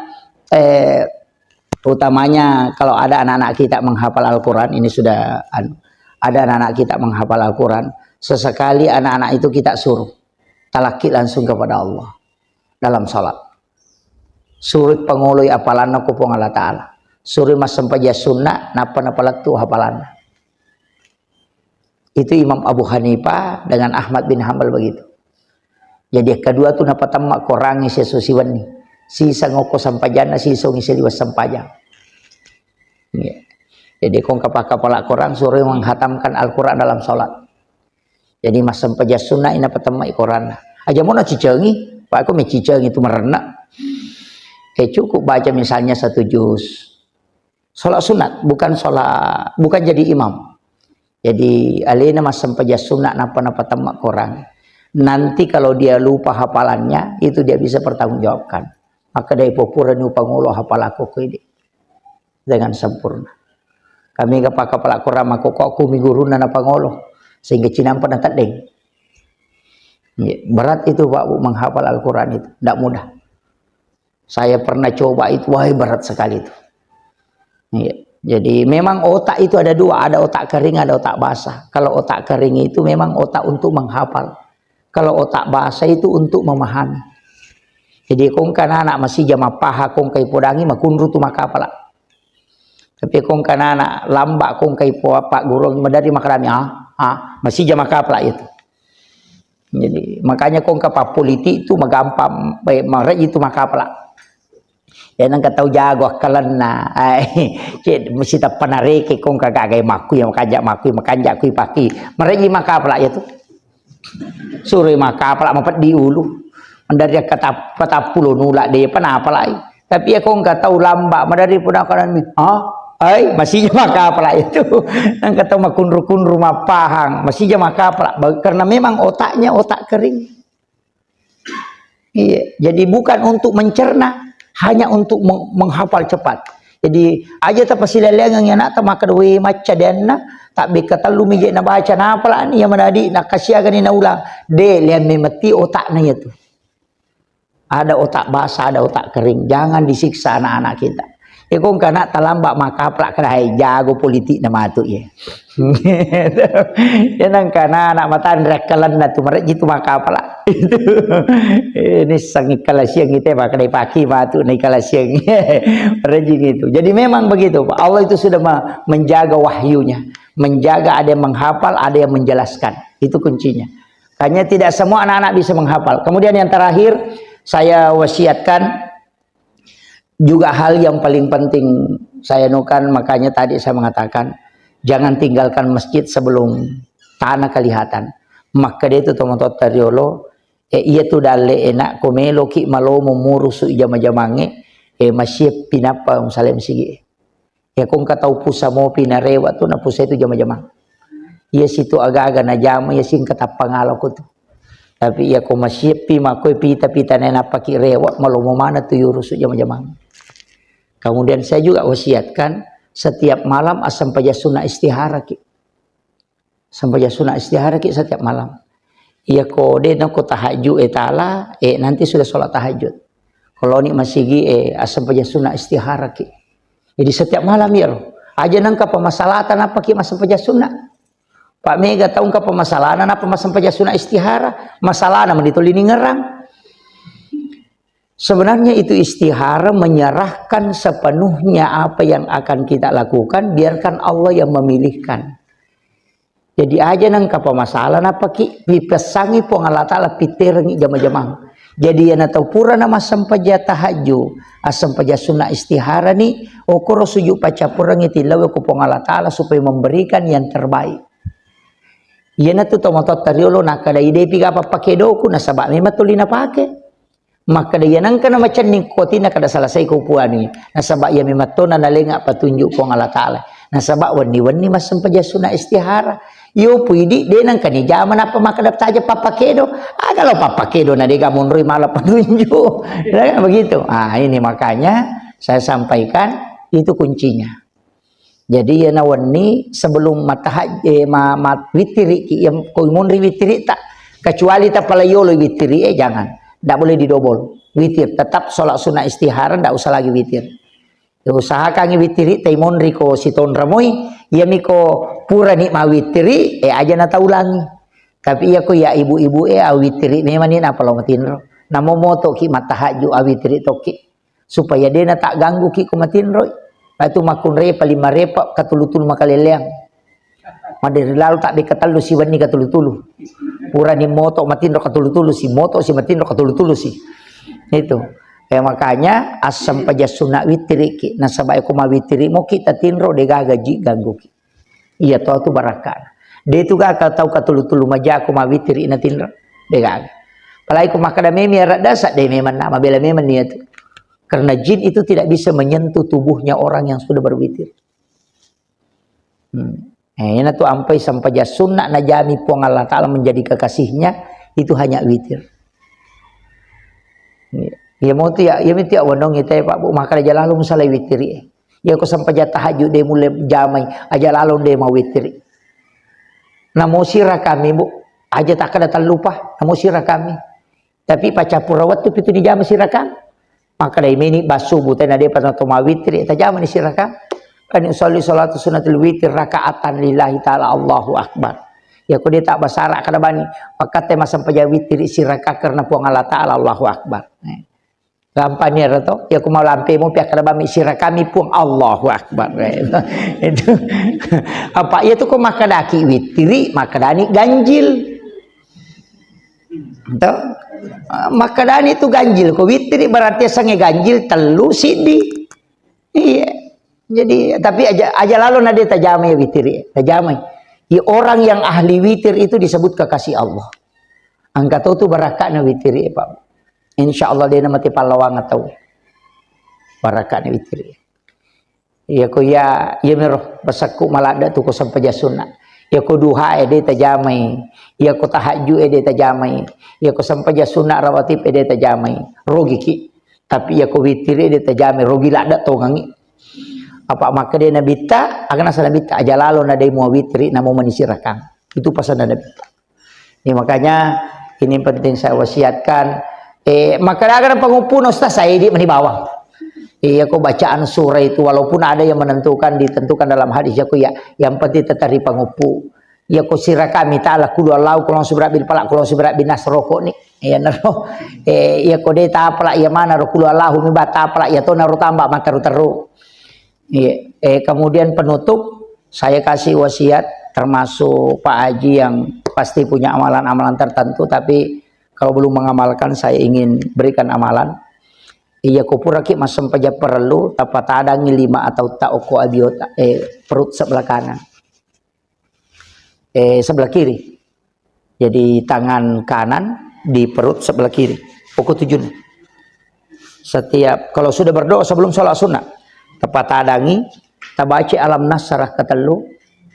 eh, utamanya kalau ada anak-anak kita menghafal Al-Quran, ini sudah anu, ada anak-anak kita menghafal Al-Quran, sesekali anak-anak itu kita suruh talaki langsung kepada Allah dalam salat. Suruh pangoloi apalanna ku Puang Allah Ta'ala. Suruh massempajang sunnah, nappa napalettu hafalanna. Itu Imam Abu Hanifah dengan Ahmad bin Hambal begitu. Jadi kedua tu napatemma korangnge siesso siwenni. Sisa ngoko sempajanna, sisa ngiseng liwat sempajang. Iya. Jadi kong kapaka pala korang suruh menghatamkan Al-Quran dalam sholat. Jadi massempajang sunnah ina patemma koranna. Aja mau cicengi, Pak, aku mecicengi itu merenak. Eh, cukup baca misalnya satu juz. Sholat sunat, bukan sholat, bukan jadi imam. Jadi alena massempajang sunat napa-napa temma korang. Nanti kalau dia lupa hafalannya, itu dia bisa pertanggungjawabkan. Maka dari popura ni upangolo hafal aku ko ini dengan sempurna. Kami ke paka pala korang mako ko aku mi guruna napangolo sehingga cinampa na teddeng. Iya, berat itu Pak Bu menghafal Al-Quran itu, tidak mudah. Saya pernah coba itu, wah berat sekali itu. Iya. Jadi memang otak itu ada dua, ada otak kering, ada otak basah. Kalau otak kering itu memang otak untuk menghafal. Kalau otak basah itu untuk memahami. Jadi kongka anak masih jama paha kongka ipodangi makunru tu makapala. Tapi kongka anak lamba kongka ipo apa guru madari makarami ah, ah masih jama kapala itu. Jadi, makanya kong kapang politik tu magampang, eh, mareji tu makapala. Ya nang katau jago akkalenna. Ai, cek mesti tappa nareke kong kagagai makku ya makanja makku makanja kui paki. Mareji makapala ya tu. Sure makapala mapeddi ulu. Dari kata patappulo nula de panapalai. Tapi ya kong katau lamba madari pudakananmi. Ha? Ai, masih makapala itu. Nang katau makunru-kunru mapahang, masih makapala. Ba-, karena memang otaknya otak kering. Iya, jadi bukan untuk mencerna, hanya untuk meng-, menghafal cepat. Jadi aja tapasilaleangengngi anakta makkeda, "We, macca deanna, tabbekka tellu mi je nabaca, napalani iya manadi, nakasiagani naulang." De, leang memetti otakna iya tu. Ada otak basah, ada otak kering. Jangan disiksa anak-anak kita. Iko engka anak talamba makapala kada hai jago politik na matu ye. Ya nangka anak matanre akkalenna tu marejji tu makapala. Ini sangi kalasiang ite makadai paki matu na kalasiang. Marejji gitu. Jadi memang begitu, Pak. Allah itu sudah me- menjaga wahyunya, menjaga ada yang menghafal, ada yang menjelaskan. Itu kuncinya. Hanya tidak semua anak-anak bisa menghafal. Kemudian yang terakhir, saya wasiatkan juga hal yang paling penting saya nukan, makanya tadi saya mengatakan, jangan tinggalkan masjid sebelum tanah kelihatan. Maka dia itu teman-teman riolo, eh, iya tu dalle enak ko meloki malomo murusu jama-jamange, eh, masih pinapa salem sigi. Iya ko engka tau pusa mopi narewa tu, napusa itu jama-jamang. Iya situ aga-aga najama, iya singka tappangala ko tu. Tapi iya ko masippi makoi pita-pita nainappa ki rewa, malomo mana tu yurusu jama-jamang. Kemudian saya juga wasiatkan setiap malam assampajang sunna istihara ki. Sampajang sunna istihara ki setiap malam. Iya ko de nako tahajud e tala, eh nanti sudah sholat tahajud. Kalau ni masigi eh assampajang sunna istihara ki. Jadi setiap malam ya loh. Aja nangka pamasalatan apa ki massampajang sunna. Pak mega tahu nangka pamasalana apa massampajang sunna istihara. Masalana menditoli ningerang. Sebenarnya itu istihara menyerahkan sepenuhnya apa yang akan kita lakukan, biarkan Allah yang memilihkan. Jadi aja nangka pamasalah napa ki, pipessangi Puang Allah Ta'ala, piterengi jama-jamang. Jadi yana tau pura na massampaja tahajud, assampaja sunna istihara ni, okoro sujud pacappurengi tilawe ko Puang Allah Ta'ala supaya memberikan yang terbaik. Yana tu tomototta riolo nakada idepi gapa pakedoku, nasaba memang tuli napake. Makkeda, "Iya nengka na macenning kotina kada selesai ko puani." Nasaba iya memang tona nalenga patunjuk Puang Allah Ta'ala. Nasaba wenni-wenni massempajang sunna istihara. Iyo puidi de nengka ni jama napa makkeda taja pappakedo. Aga lo pappakedo na dega monroi mala patunjuk. Nah, begitu. Ah, ini makanya saya sampaikan itu kuncinya. Jadi, iyana wenni sebelum matahaj-, eh, ma-, ma-, witiri ki, yang kau monri witiri tak, kecuali tapalaiolo witiri, eh, jangan. Ndak boleh didobol. Witir, tetap sholat sunnah istihara, ndak usah lagi witir. Ya, usahakan witiri, tai monri ko sitonra moi, iya miko pura ni ma witiri, eh, aja na taulangi. Tapi iya ko ya ibu-ibu, eh, awitiri memang ni napa lo matinro. Namo moto ki matahaju awitiri toki. Supaya de natagganggu ki ko matinroi. Natu makkunrai paling marepa katulu-tulu makaleleang. Maderi lalo tak deka tellu si wenni katulu-tulu. Purani moto matinro katulu-tulu si, moto si matinro katulu-tulu si. Itu. Eh, makanya asam paja sunna witiri ki. Nasaba ko mawitiri mo ki tatinro de gaga ji ganggu ki. Iya to tu barakka. De tu ga ka tau katulu-tulu majako mawitiri na tinro. De gaga. Apalagi ko makkada memi arak dasa de memang na mabela memang niat. Karena jin itu tidak bisa menyentuh tubuhnya orang yang sudah berwitir. Hmm. Eh, ina tu ampai sampaja sunna najami Puang Allah Ta'ala menjadi kekasihnya itu hanya witir. Iya. Iya mau tu ya, iya mitu ya wenong ita ya Pak Bu, makkada aja lalo musalai witiri. Iya ko sampaja tahajud de mulle jamai, aja lalo de mau witiri. Namo sira kami Bu, aja takkada tallupa, namo sira kami. Tapi pacappura wettu pitu dijama sirakang. Makkadai meni bassu butai na depa nato mawitiri, tajama ni sirakang. Kan usalli salatu sunnatul witir rakaatan lillahi ta'ala, Allahu Akbar. Ya ko de tak basara kada bani, pakkatte masampaja witiri sirakang karena Puang Allah Ta'ala, Allahu Akbar. Eh. Gampang ni to, ya ko mau lampe mo pia kada bami sirakami Puang, Allahu Akbar. Eh, itu. Apa iya tu ko makkadaki witiri, makkadani ganjil. To? Ah, makkadani tu ganjil, ko witiri berarti sange ganjil tellu siddi. Iya. Jadi, tapi aja, aja lalo na de tajamai witiri, tajamai. Ya, orang yang ahli witir itu disebut kekasih Allah. Angka to tu barakakna witiri, Pak. Insya Allah de na mati pallawangan tau. Barakakna witiri. Iya ko iya, iya miro pasakku maladda tu ko sampaja sunna. Iya ko duha e de tajamai. Iya ko tahajud e de tajamai. Iya ko sampaja sunna rawatib e de tajamai. Rogi ki. Tapi iya ko witiri e de tajamai. Rogi ladda tongangi. Apa makkeda nabitta, agana sa nabitta aja lalo na de mua witiri namo manisirakang. Itu pasanna nabitta. Ini makanya ini penting saya wasiatkan, Eh, maka daga panguppu na ustaz, saya di meni bawang. Iya, ko bacaan surah itu, walaupun ada yang menentukan, ditentukan dalam hadis, ya, ko ya, yang penting tetap di panguppu. Iya, ko siraka mi ta'ala, kulu Allahu, kulu a'udzu birabbil falaq, kulu a'udzu birabbin nas, roko ni. Iya, naro. Eh, iya, ko de tapala, iya mana, ro kulu Allahu, mi ba tapala, iya, to naro tambah, mataru teru. Iya. Eh, kemudian penutup, saya kasih wasiat, termasuk Pak Haji yang pasti punya amalan-amalan tertentu, tapi kalau belum mengamalkan, saya ingin berikan amalan. Iya, ko puraki massempajang parellu, tapatadangi lima atau ta oko abiota, eh, perut sebelah kanan. Eh, sebelah kiri. Jadi tangan kanan di perut sebelah kiri. Pokok tujuh. Setiap, kalau sudah berdoa sebelum sholat sunnah, tapatadangi, tabaca alam nasrah ketellu,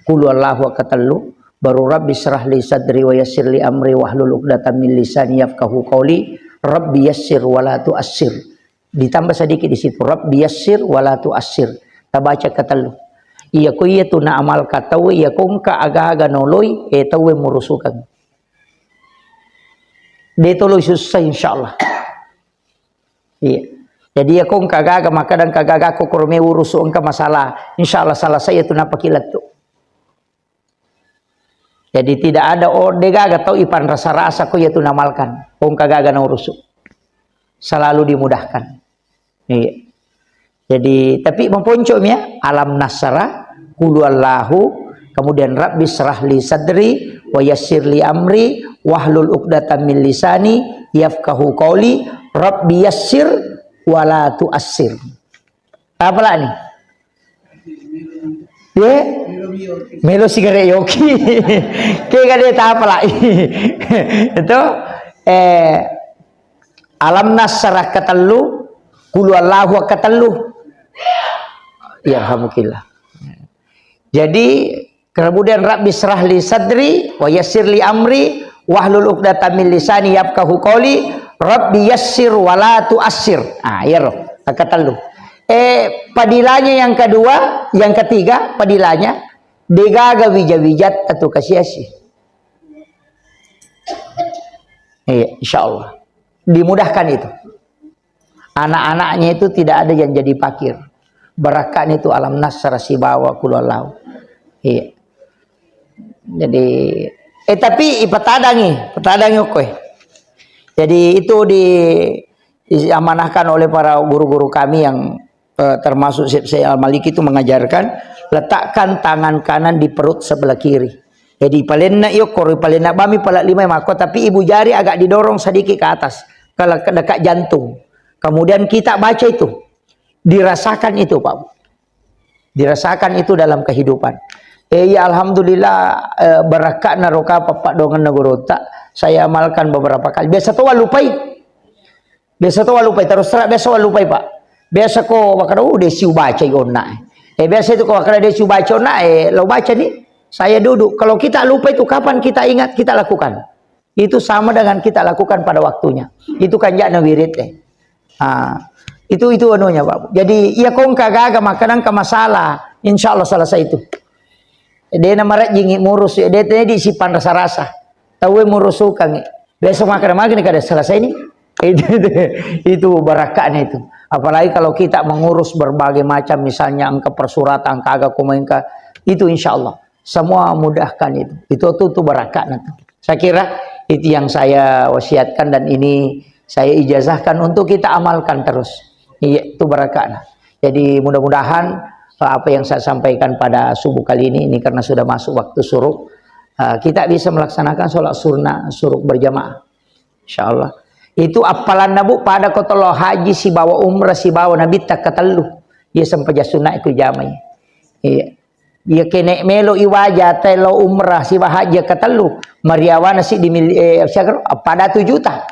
kulu Allahu ketellu, baru Rabbi syrah li sadri wa yassir li amri wahlul uqdatam min lisani yafqahu qauli, Rabbi yassir wa la tuassir. Ditambah sedikit di situ, Rabbi yassir wa la tuassir. Tabaca ketellu. Iya ko iya tu na amal katau, iya ko engka aga-aga noloi, eh, tauwe murusukang. De toloi susah, insyaallah. Iya. Jadi, iya ko engka aga-aga, maka dan kagaga ko korome urusu engka masalah, insyaallah selesai itu napaki lettu. Jadi, tidak ada, oh, de gaga tau ipan rasa-rasa ko iya tu namalkan. Ko engka gaga na urusu. Selalu dimudahkan. Iya. Jadi, tapi maponco mi ya, alam nasrah, kulu Allahu, kemudian Rabbi syrah li sadri, wa yassir li amri, wahlul uqdatam min lisani, yafqahu qauli, Rabbi yassir, wa la tuassir. Apa lah ni? Ye? Melo sigaret yoki. Kega de tapalai. Itu, eh, alam nasrah ketellu, kulu Allahu ketellu. Yarhamukallah. Jadi, kemudian Rabbi syrah li sadri, wa yassir li amri, wahlul uqdatam min lisani yafqahu qauli, Rabbi yassir wa la tuassir. Ah, iya ro, ketellu. Eh, padilanya yang kedua, yang ketiga, padilanya, de gaga wija-wijat atau kasiasi. Iya, insyaallah. Dimudahkan itu. Anak-anaknya itu tidak ada yang jadi fakir. Barakatnya itu alam nasrah sibawa kulu Allahu. Iya. Jadi, eh, tapi ipatadangi, patadangi okoe. Jadi itu di, diamanahkan oleh para guru-guru kami yang, eh, termasuk Syekh Said Al-Maliki itu mengajarkan, letakkan tangan kanan di perut sebelah kiri. Jadi palenna iyo koro palenna bami pala lima mako, tapi ibu jari agak didorong sedikit ke atas, kalau ke dekat jantung. Kemudian kita baca itu, dirasakan itu, Pak. Dirasakan itu dalam kehidupan. Eh, ya alhamdulillah, eh, barakatna roka papa dongan negorota. Saya amalkan beberapa kali. Biasa to lupai. Biasa to lupai, terus terang biasa lupai, Pak. Biasa ko makkeda, "Oh, de siubacai onna." Eh, biasa itu ko makkeda de siubacai onna, eh, lo baca nih. Saya duduk. Kalau kita lupa itu kapan kita ingat, kita lakukan. Itu sama dengan kita lakukan pada waktunya. Itu kan jana wirid deh. Ah, itu, itu anunya, Pak. Jadi, iya ko engka gaga makkeda engka masalah, insyaallah selesai itu. De na marajjingi murus, de tadi sipan rasa-rasa. Tauwe murusukangi. Besok makan lagi nih kada selesai nih. Itu, itu, itu barakatnya itu. Apalagi kalau kita mengurus berbagai macam, misalnya engka persuratan, engka aga kumainka, itu insyaallah. Semua mudahkan itu. Itu tuh, tuh barakatnya tuh. Saya kira itu yang saya wasiatkan dan ini saya ijazahkan untuk kita amalkan terus. Iya, itu barakatnya. Jadi mudah-mudahan, eh, apa yang saya sampaikan pada subuh kali ini, ini karena sudah masuk waktu syuruk, eh, kita bisa melaksanakan sholat sunnah syuruk berjamaah. Insyaallah. Itu appalanna, Bu, pada ko tolo haji sibawa umrah sibawa Nabitta ketellu. Iya sempajang sunna itu jamai. Iya. Iya kene melo iwaja telo umrah sibawa haji ketellu. Mariawana siddi mili-, eh, siapa, pada tu juta.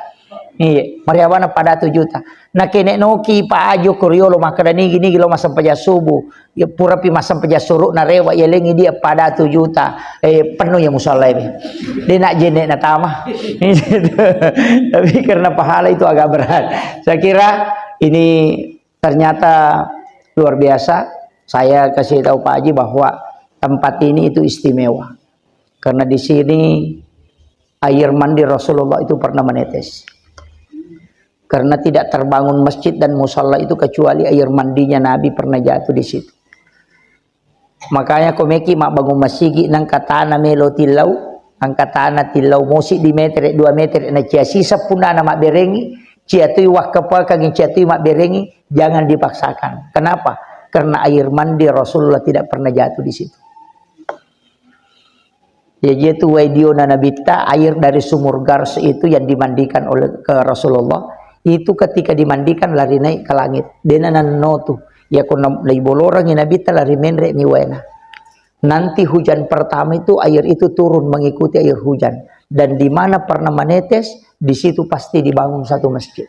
Iya, mariawana pada tu juta. Na kene noki pa ajo ko riolo makkeda nigi-nigi lo massempajang subuh. Ya purapi massempajang syuruk na rewa ya lengi dia pada tu juta. Eh, penuh ya musalla ini. Dia nak jenek na tama. Tapi karena pahala itu agak berat. Saya kira ini ternyata luar biasa. Saya kasih tahu Pak Haji bahwa tempat ini itu istimewa. Karena di sini air mandi Rasulullah itu pernah menetes. Karena tidak terbangun masjid dan musalla itu kecuali air mandinya Nabi pernah jatuh di situ. Makanya ko meki mabbangun masigi nangka tana melo tillau, angka tana tillau mosi di metere, dua metere, na cia sisa punana mabberengi, cia tui wakkapakangi, cia tui mabberengi, jangan dipaksakan. Kenapa? Karena air mandi Rasulullah tidak pernah jatuh di situ. Ya, itu wai diona Nabitta, air dari sumur Gars itu yang dimandikan oleh ke Rasulullah, itu ketika dimandikan lari naik ke langit. Dena nanno tu. Ya, ko na-, naibolorangi Nabitta lari menre mi waena. Nanti hujan pertama itu air itu turun mengikuti air hujan. Dan di mana pernah menetes, di situ pasti dibangun satu masjid.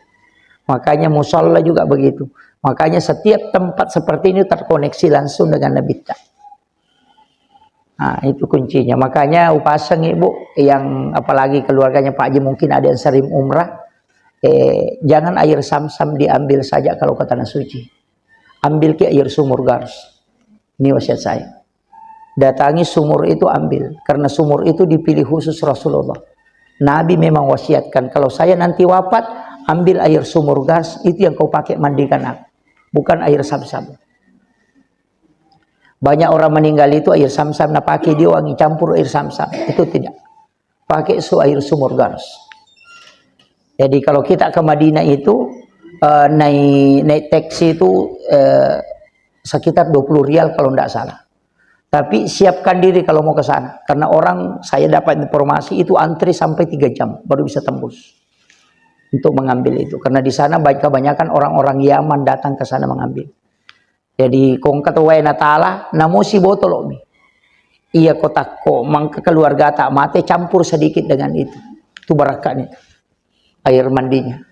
Makanya musalla juga begitu. Makanya setiap tempat seperti ini terkoneksi langsung dengan Nabitta. Nah, itu kuncinya. Makanya upasang ibu yang apalagi keluarganya Pak Haji mungkin ada yang sering umrah, eh, jangan air Samsam diambil saja kalau ke tanah suci. Ambil ke air sumur Gars. Ini wasiat saya. Datangi sumur itu ambil. Karena sumur itu dipilih khusus Rasulullah. Nabi memang wasiatkan, kalau saya nanti wafat, ambil air sumur Gars, itu yang kau pakai mandikan aku. Bukan air Samsam. Banyak orang meninggal itu air Samsam, nah pakai dia wangi campur air Samsam. Itu tidak. Pakai su air sumur Gars. Jadi kalau kita ke Madinah itu, eh, naik, naik taksi itu, eh, sekitar dua puluh rial kalau ndak salah. Tapi siapkan diri kalau mau ke sana. Karena orang, saya dapat informasi itu antri sampai tiga jam baru bisa tembus untuk mengambil itu. Karena di sana banyak, kebanyakan orang-orang Yaman datang ke sana mengambil. Jadi, kongka tu wae natala, namosi botolo'mi. Iya ko takko, mangka keluargata mate, campur sedikit dengan itu. Itu barakahnya. Air mandinya.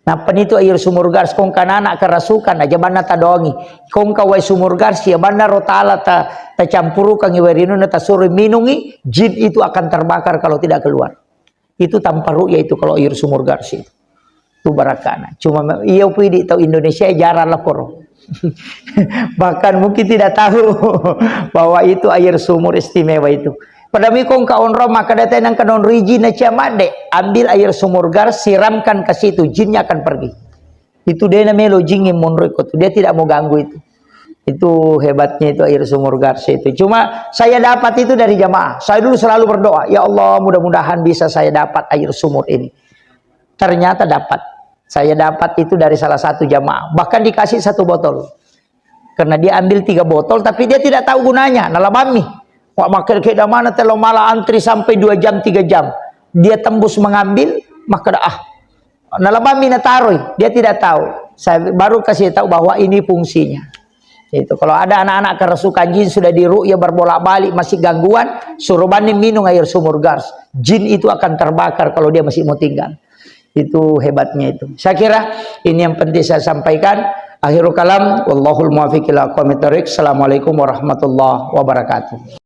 Nappa nitu air sumur Gars, kongka nana kerasukan, aja banna tadongi. Kongka wae sumur Gars, iya banna ro tala ta, tacampurukangi wae rinuna, tasuro minungi, jin itu akan terbakar kalau tidak keluar. Itu tanpa ru'yah itu kalau air sumur Gars itu. Itu barakana. Cuma me-, iya pui di tau Indonesia jarang lapor. Bahkan mungkin tidak tahu bahwa itu air sumur istimewa itu. Pada mikong ka onrong maka datang nang kanon riji na cia madde, ambil air sumur Gars, siramkan ke situ, jinnya akan pergi. Itu dia namanya lojing yang menurutku tuh. Dia tidak mau ganggu itu. Itu hebatnya itu air sumur Gars itu. Cuma saya dapat itu dari jamaah. Saya dulu selalu berdoa, "Ya Allah, mudah-mudahan bisa saya dapat air sumur ini." Ternyata dapat. Saya dapat itu dari salah satu jamaah. Bahkan dikasih satu botol. Karena dia ambil tiga botol, tapi dia tidak tahu gunanya. Nalabami. Wah, makin ke mana telo malah antri sampai dua jam, tiga jam. Dia tembus mengambil, maka ah, nalabami nataroi, dia tidak tahu. Saya baru kasih tahu bahwa ini fungsinya. Itu kalau ada anak-anak kerasukan jin sudah diru'yah berbolak-balik masih gangguan, suruh banding minum air sumur Gars. Jin itu akan terbakar kalau dia masih mau tinggal. Itu hebatnya itu. Saya kira ini yang penting saya sampaikan. Akhirul kalam, wallahul muwaffiq ila aqwamit thariq. Assalamualaikum warahmatullahi wabarakatuh.